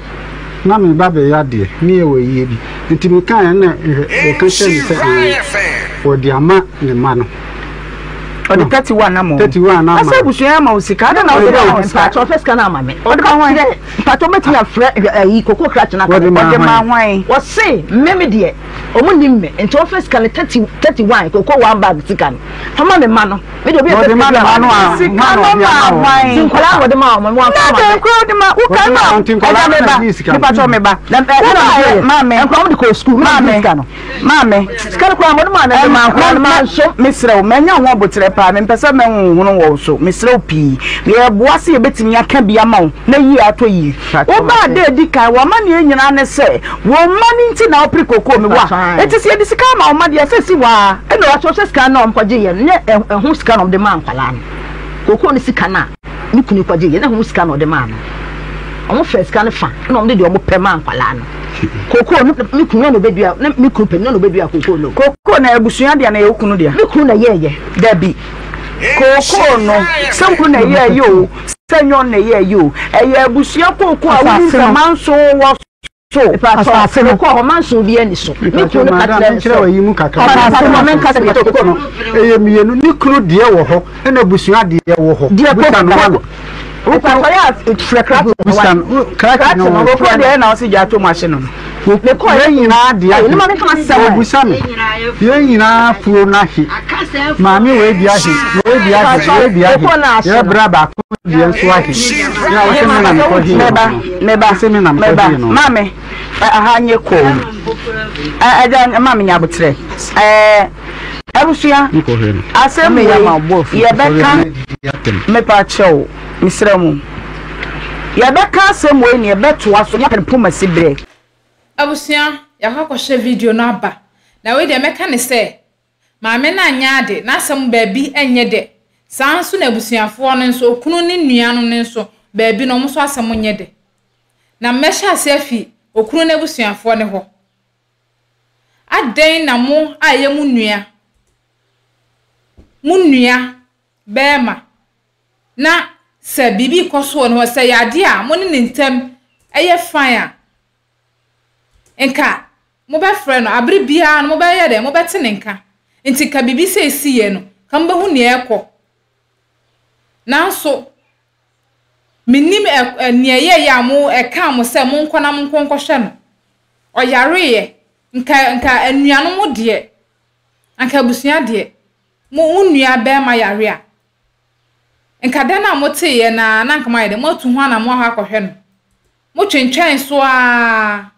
na me ba bɛyɛ adeɛ ne yɛ wɔ yie bi nti me kaeɛ na wɔka kyerɛ me sɛ ɛɛ wɔde ama ne mma no. Ɔde 31 ama wɔn. 31 ama. Ɔsɛ abusua ama wo sika adɛn na wode ma wɔn sika. Mpatsɔ ɔfɛ sika no ama me. Ɔde ma hwan? Mpatsɔ mɛtumi afrɛ ɛyi koko krakye no aka. Wɔde ma hwan? Wɔse me me deɛ ɔmo nim me nti ɔfɛ sika no 30 31 koko one bag sika no fama me ma no. Me de obi a Wɔde ma ne ma no a Sika no ma hwan? Nti nkwadaa na wɔde ma wɔn wɔn Na afa ma dɛn me. kura wode ma wo kan ma Nti nkwadaa ɛgya no me na ba gye sika no. mepa kyɛw me ba. Na ɛ na Wobaeɛ, mede yɛ. maame. Nkwadaa wɔn de kɔ sukuu me na mede sika no. Maame. Sika no koraa wɔde maa me de maa nkwadaa no maa nso. Mesrɛ wo, manya ho aboterɛ paa, mempɛ sɛ mɛhonhono wɔ wo so, mesrɛ wo pii. Yɛboa sɛ yɛbɛtumi aka bi ama wo na yie atɔ yie. Wobaa da a ɛdi kan, w'amanneɛ nyinaa ne sɛ wo mma no nti na wopere kokoo me wa. Enti sɛ yɛde sika ama wo mma deɛ, ɛsɛ si hɔ ara. Ɛna ɔkyerɛ sɛ sika no a wɔkɔgyeeɛ no, nyɛ ɛho sika na wɔde maa nkwadaa no. Kokoo no sika no a ne kunu kɔgyeeɛ no, ɛho sika na ɔde maa no. Wɔfaa sika no fa na wɔde deɛ wɔpɛ maa nkwadaa no. Kokoo no, me kunu na ɔbɛdua, na me kunu panin na ɔbɛdua kokoo no. Kokoo no, abusua dea na ɛyɛ wo kunu dea? Me kunu na ɛyɛeɛ. Dabi. Kookoo no, sɛ wo kunu na ɛyɛeɛ o, sɛ ɛnyɛ ɔno na ɛyɛeɛ o, ɛyɛ abusua kookoo a wonim sɛ manso wɔ so. Asase no. Mekɔɔ hɔ, manso biara nni so. Me kunu no ka kyerɛɛ me sɛ. Asase no, menka sɛ kookoo no, ɛyɛ mmienu, ne kunu deɛ wɔ hɔ, ɛna abusua deɛ wɔ hɔ. Deɛ Busa no ma no. Mepatɔ yɛ a frɛ krakye no Busa no, krakye no. Kookoo deɛ na ɔse gya ato mu ahye no no. Yɛn nyinaa de ahe? Wɔbisa me. Yɛn nyinaa afuo no ahe? Maame wei de ahe? Wei de ahe? Wei de ahe? Yɛ bra baako deɛ nso ahe? Yɛ a wɔsɛ me na mekɔ hee no. Meba, Wɔsɛ me na mekɔ meba, hee no. maame, aha nye kɔɔ. Ɛgya, maame nya abotrɛ. Ɛɛ, abusua, Mekɔ hwɛ no. asɛm wei yɛbɛka, mepa kyɛw, mesrɛ mo. Yɛbɛka asɛm wei na yɛbɛtoa so, yɛapɛ no poma si berɛ. Abusua, yɛakɔ akɔhwɛ video no aba. Na wei deɛ mɛka ne sɛ, maame no anyɛ ade, n'asɛm baabi nyɛ dɛ. Saa ara nso na abusuafoɔ no nso, okunu ne nua no nso, baabi no wɔn nso asɛm nyɛ dɛ. Na mɛhyɛ aseɛ afi okunu no abusuafoɔ no hɔ. Adɛn na mo a ɛyɛ mo nua, mo nua barima, na sɛ biribi rekɔ so wɔ ne hɔ, sɛ ɛyɛ adeɛ a mo ne ne ntam yɛ fine a, nka mobɛfrɛ no, abere biara no mobɛyɛ dɛn, mobɛte ne nka. Nti nka biribi sɛ ɛsiiɛ no, nka mobɛhu nea ɛrekɔ. Nanso, mennim ɛ, ɛ, nea ɛyɛeɛ a mo, ɛkaa mo sɛ monkɔ na monkɔ nkɔhwɛ no. Ɔyareeɛ. Nka, nka anuanom deɛ, anka abusua deɛ, mo, wo nua barima yare a, Nka da no a moteeɛ no ara na anka moayɛ dɛn? Moatu ho anammɔn akɔ akɔhwɛ no. Motwentwɛn so ara,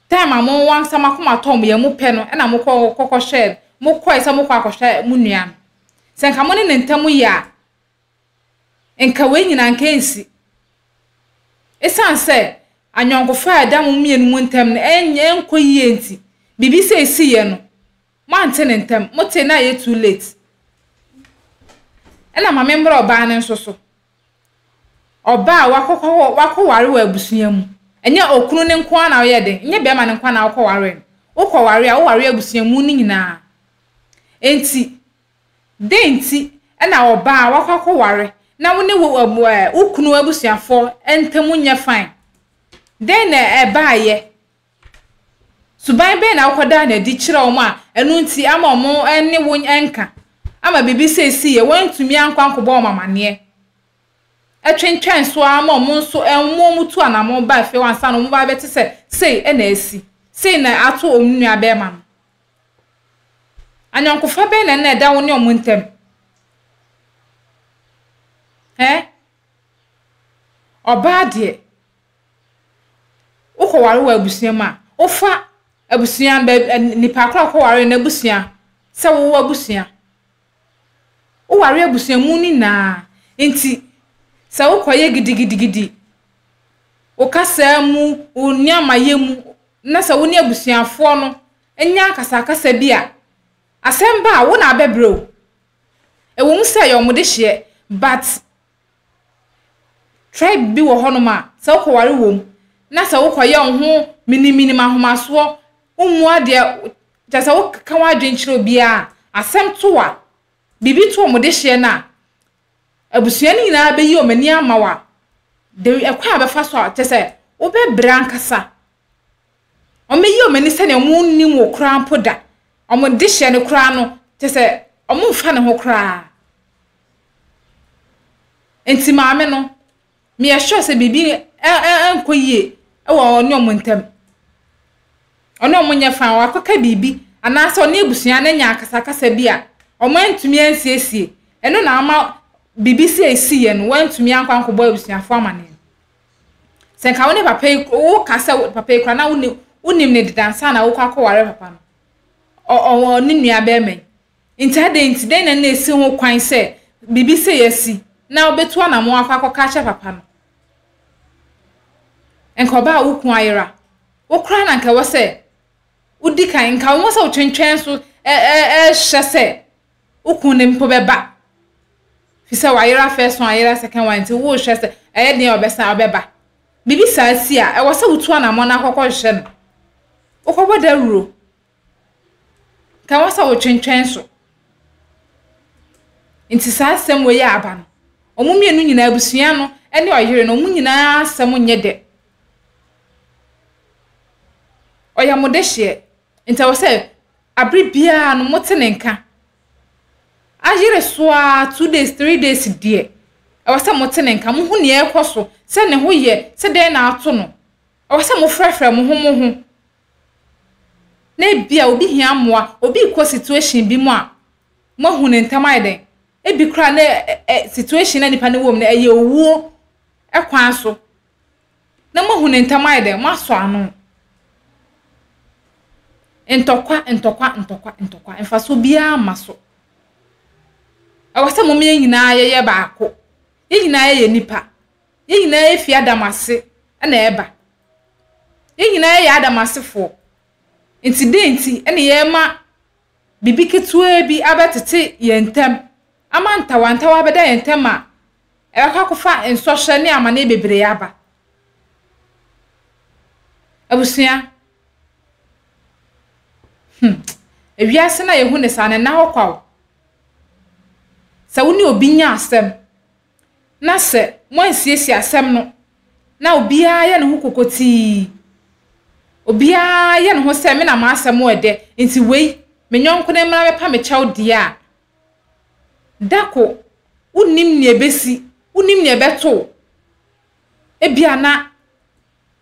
time a mo ankasa mo akoma tɔɔ mo yam mopɛ no ɛna mokɔ kɔkɔhwɛɛ no. Mokɔe sɛ mokɔ akɔhwɛ mo nua no. Sɛ nka mo ne ne ntam yɛ a, nka wei nyinaa nka ɛnsi. Esiane sɛ ayɔnkofa a ɛda mo mmienu mo ntam no ɛnkɔ yie nti, biribi sɛ ɛsiiɛ no, Moante no ntɛm, motee na ayɛ too late. Ɛna ma memmrɛ ɔbaa no nso so. Ɔbaa a wakɔkɔ wakɔware wɔ abusua mu. Ɛnyɛ okunu no nko ara na ɔyɛ den, ɛnyɛ bɛrima no nko ara na wokɔware no. Wokɔware a, woware abusua mu no nyinaa. Enti, dɛn nti na ɔbaa a wakɔ akɔware na wo ne wo wo kunu abusuafoɔ ntam nyɛ fine? Dɛn na ɛbaeɛ? Suban bɛn na wokɔdaa no adi kyerɛɛ wɔn a ɛno nti ama wɔn ne wo nka ama biribi sei siiɛ, woantumi ankɔ ankɔbɔ wɔn amanneɛ? Ɛtwentwɛn so ara ma wɔn nso wɔn wɔn tu anammɔn baa fie hɔ ansa na wɔn ba abɛte sɛ sei na asi, sei na ato wɔn nuabarima no. Ayɔnkofa bɛn na na ɛda wo ne wɔn ntam? Ɛ? Ɔbaa deɛ. Wokɔware wɔ abusua mu a, wofa abusua no baabi nipa koro a wokɔware no n'abusua sɛ wo abusua. Woware abusua mu no nyinaa nti, sɛ wokɔyɛ gidigidigidi. Wo kasaa mu, wo nneɛmayɛ mu, na sɛ wo ne abusuafoɔ no nya akasakasa bi a, asɛm ba a, wo na abɛbrɛ o. Ɛwɔ mu sɛ ɛyɛ wɔn dehyeɛ, but tribe bi wɔ hɔnom a, sɛ wokɔware wɔ mu, na sɛ wokɔyɛ wo ho miniminim ahomasoɔ, wommu adeɛ, kyerɛ sɛ wokeka w'adwene kyerɛ obiara a, asɛm to a, biribi to wɔn dehyeɛ no a, abusua no nyinaa bɛyi wɔn ani ama wo a, the ɛkwan a bɛfa so a, kyerɛ sɛ wobɛbrɛ ankasa. Wɔbɛyi wɔn ani sɛdeɛ wɔnnim wo koraa mpo da. Wɔn dehyeɛ no koraa no, kyerɛ sɛ wɔmfa ne ho koraa. Nti maame no, meyɛ sure sɛ biribi nkɔ yie wɔ ɔne wɔn ntam. Ɔne wɔn nyɛ fine, wakɔka biribi anaasɛ ɔne abusua no anya akasakasa bi a wɔantumi ansiesie. Ɛno na ama biribi sɛ esiiɛ no, wɔantumi ankɔ ankɔbɔ abusuafoɔ amaneɛ. Sɛ nka wo ne papa yi, woka sɛ papa yi koraa na wonim wonim ne deda ansa na wokɔ akɔware papa no. Ɔ ɔ ɔne nua bɛrima yi. Nti adɛn nti, dɛn na na esi ho kwan sɛ biribi sei asi na wobɛtu anammɔn akɔ akɔka akyerɛ papa no? Nka ɔbaa a wo kun ayera. Wo koraa na nka ɛwɔ sɛ wodi kan, nka wo sɛ wotwentwɛn so ɛhyɛ sɛ wo kun no mpo bɛba. Fi sɛ wayera first one, ayera second one, nti wohwɛ sɛ ɛyɛ den a ɔbɛsan ɔbɛba. Biribi saa si a, ɛwɔ sɛ wotu anammɔn na akɔkɔhwehwɛ no. Wokɔbɔ dawuro. Nka ɛwɔ sɛ wotwentwɛn so. Nti saa asɛm wei a aba no, wɔn mmienu nyinaa, abusua no ne ɔyere no, wɔn nyinaa asɛm nyɛ dɛ. Ɔyɛ mo dehyeɛ. Nti ɛwɔ sɛ abere biara no mote ne nka. Ayere so ara 2 days, 3 days deɛ, ɛwɔ sɛ mote ne nka. Mohu nea ɛrekɔ so, sɛ ne ho yɛ, sɛ dɛn na ato no. Ɛwɔ sɛ mofrɛfrɛ mo ho mo ho. Na ebia obi hia mmoa, obi rekɔ situation bi mu a, moahu ne ntam ayɛ dɛn? Ebi koraa na ɛ situation na nipa no wɔ mu no, ɛyɛ owuo kwan so. Na moahu ne ntam ayɛ dɛn? Moasɔ ano. Ntɔkwa, ntɔkwa, ntɔkwa, ntɔkwa. Mfasoɔ biara mma so. Ɛwɔ sɛ mom yɛn nyinaa yɛyɛ baako. Yɛn nyinaa yɛyɛ nipa. Yɛn nyinaa yɛfi Adam ase na ɛba. Yɛn nyinaa yɛyɛ Adam asefoɔ. Nti dɛn nti na yɛrema biribi ketewaa bi abɛtete yɛn ntam ama ntawantawa abɛda yɛn ntam a ɛbɛkɔ akɔfa nsɔhwɛ ne amaneɛ bebree aba? Abusua, ewiase no a yɛhu no saa no, ɛnna hɔ kwa o. Sɛ wo ne obi nya asɛm na sɛ moansiesie asɛm no na obiara yɛ ne ho kokotii, obiara yɛ ne ho sɛ me na m'asɛm wɔ dɛ, nti wei me yɔnko no mmra bɛpa me kyɛw deɛ a, da ko wonnim nea ɛbɛsi, wonnim nea ɛbɛto wo. Ebia na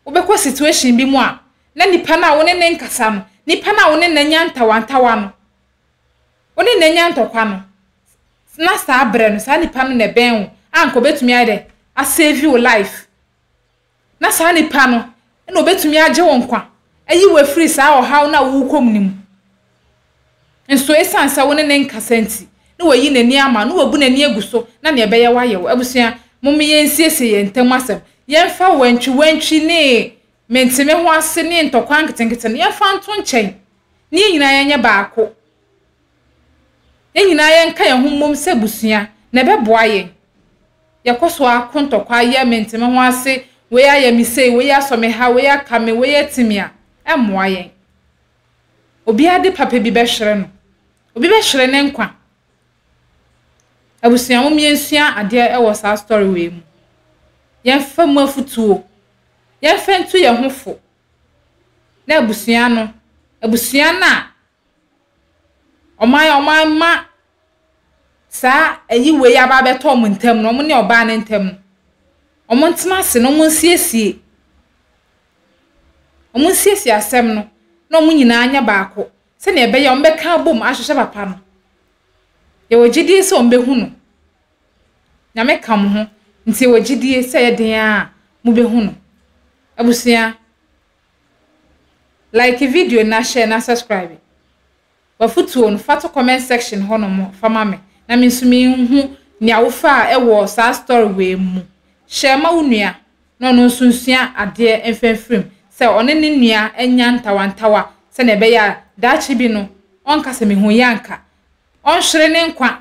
wobɛkɔ situation bi mu a, na nipa no a wo ne ne nkasa no, nipa no a wo ne no anya ntawantawa no, wo ne no anya ntɔkwa no, na saa berɛ no, saa nipa no na ɛbɛn wo a anka ɔbɛtumi ayɛ dɛ asave wo life. Na saa nipa no na ɔbɛtumi agye wo nkwa, ayi wo afiri saa ɔhaw no a worekɔ mu no mu. Nso ɛsiane sɛ wo ne ne nkasa nti, na wayi n'ani ama, na wabu n'ani agu so, na nea ɛbɛyɛ wo ayɛ wo. Abusua, momma yɛnsiesie yɛn ntam asɛm. Yɛmfa wantwiwantwi ne mente-me-ho-ase ne ntɔkwa nketenkete no, yɛmfa nto nkyɛn, na yɛn nyinaa yɛnyɛ baako. Yɛn nyinaa yɛnka yɛn ho mmom sɛ abusua, na ɛbɛboa yɛn. Yɛkɔ so ara ko ntɔkwa, yɛ mente-me-ho-ase, wei ayɛ me sei, wei asɔ me ha, wei aka me, wei ati me a, ɛmmoa yɛn. Obiara de papa bi bɛhwere no. Obi bɛhwere ne nkwa. Abusua, mom yɛnsua adeɛ wɔ saa story wei mu. Yɛmfa mu afutuo. Yɛmfa ntu yɛn ho fo. Na abusua no, abusua no a ɔman ɔman ma saa ayi wei aba abɛtɔ wɔn ntam no, wɔn ne ɔbaa no ntam no, wɔn ntena ase na wɔn nsiesie. Wɔn nsiesie asɛm no na wɔn nyinaa nyɛ baako sɛnea ɛbɛyɛ a wɔbɛka abom ahwehwɛ papa no. Yɛwɔ gyidie sɛ wɔbɛhu no. Nyame ka mo ho nti yɛwɔ gyidie sɛ ɛyɛ den ara a mobɛhu no. Abusua, like video na share na subscribe. W'afotuo no, fa to comment section hɔ nom fa ma me na me nso menhu nea wofaa wɔ saa story wei mu. Share ma wo nua. na ɔno nso nsua adeɛ mfa mfiri mu sɛ ɔne ne nua anya ntawantawa sɛdeɛ ɛbɛyɛ a daakye bi no ɔnka sɛ mehuiɛ anka ɔnhwere ne nkwa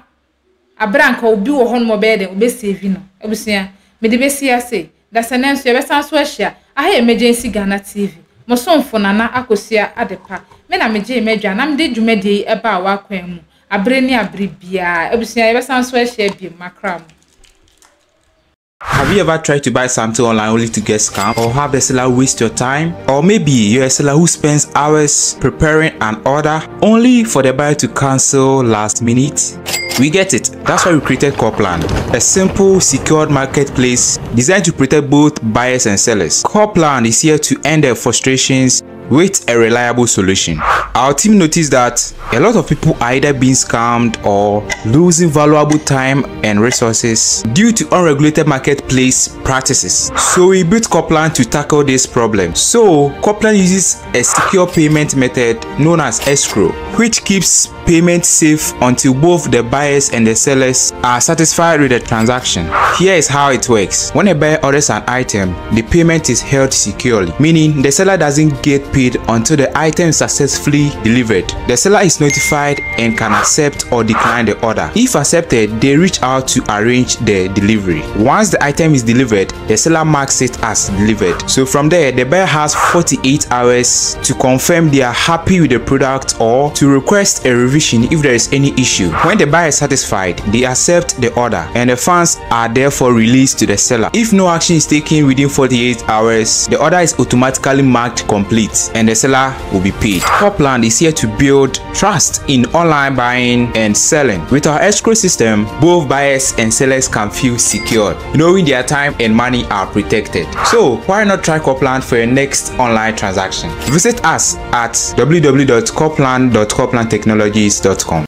Aber a anka obi wɔ hɔnom a ɔbɛyɛ dɛn, obesievi no. Ebusua, mede besi ha sei. Dasani nso, yɛbɛsan so ahyia. Aha yɛ Emergency Ghana TV. Mo somfo Nana Akosua Adepa. Me na megyee m'adwa na mede dwumadie yi baa w'akwan mu abere ne abere biara. Abusua, yɛbɛsan so ahyia biom. Makra mo. Have you ever tried to buy something online only to get scammed or have the seller waste your time? Or maybe you're a seller who spends hours preparing an order only for the buyer to cancel last minute? We get it. That's why we created Copland, a simple, secured marketplace designed to protect both buyers and sellers. Copland is here to end their frustrations with a reliable solution. Our team noticed that a lot of people are either being scammed or losing valuable time and resources due to unregulated marketplace practices. So we built Copland to tackle this problem. So Copland uses a secure payment method known as escrow, which keeps payment safe until both the buyers and the sellers are satisfied with the transaction. Here is how it works. When a buyer orders an item, the payment is held securely, meaning the seller doesn't get paid until the item is successfully delivered. The seller is notified and can accept or decline the order. If accepted, they reach out to arrange the delivery. Once the item is delivered, the seller marks it as delivered. So from there, the buyer has 48 hours to confirm they are happy with the product or to request a revision if there is any issue. When the buyer is satisfied, they accept the order and the funds are therefore released to the seller. If no action is taken within 48 hours, the order is automatically marked complete and the seller will be paid. Copland is here to build trust in online buying and selling. With our escrow system, both buyers and sellers can feel secured, knowing their time and money are protected. So why not try Copland for your next online transaction? Visit us at www.copland.coplandtechnologies.com.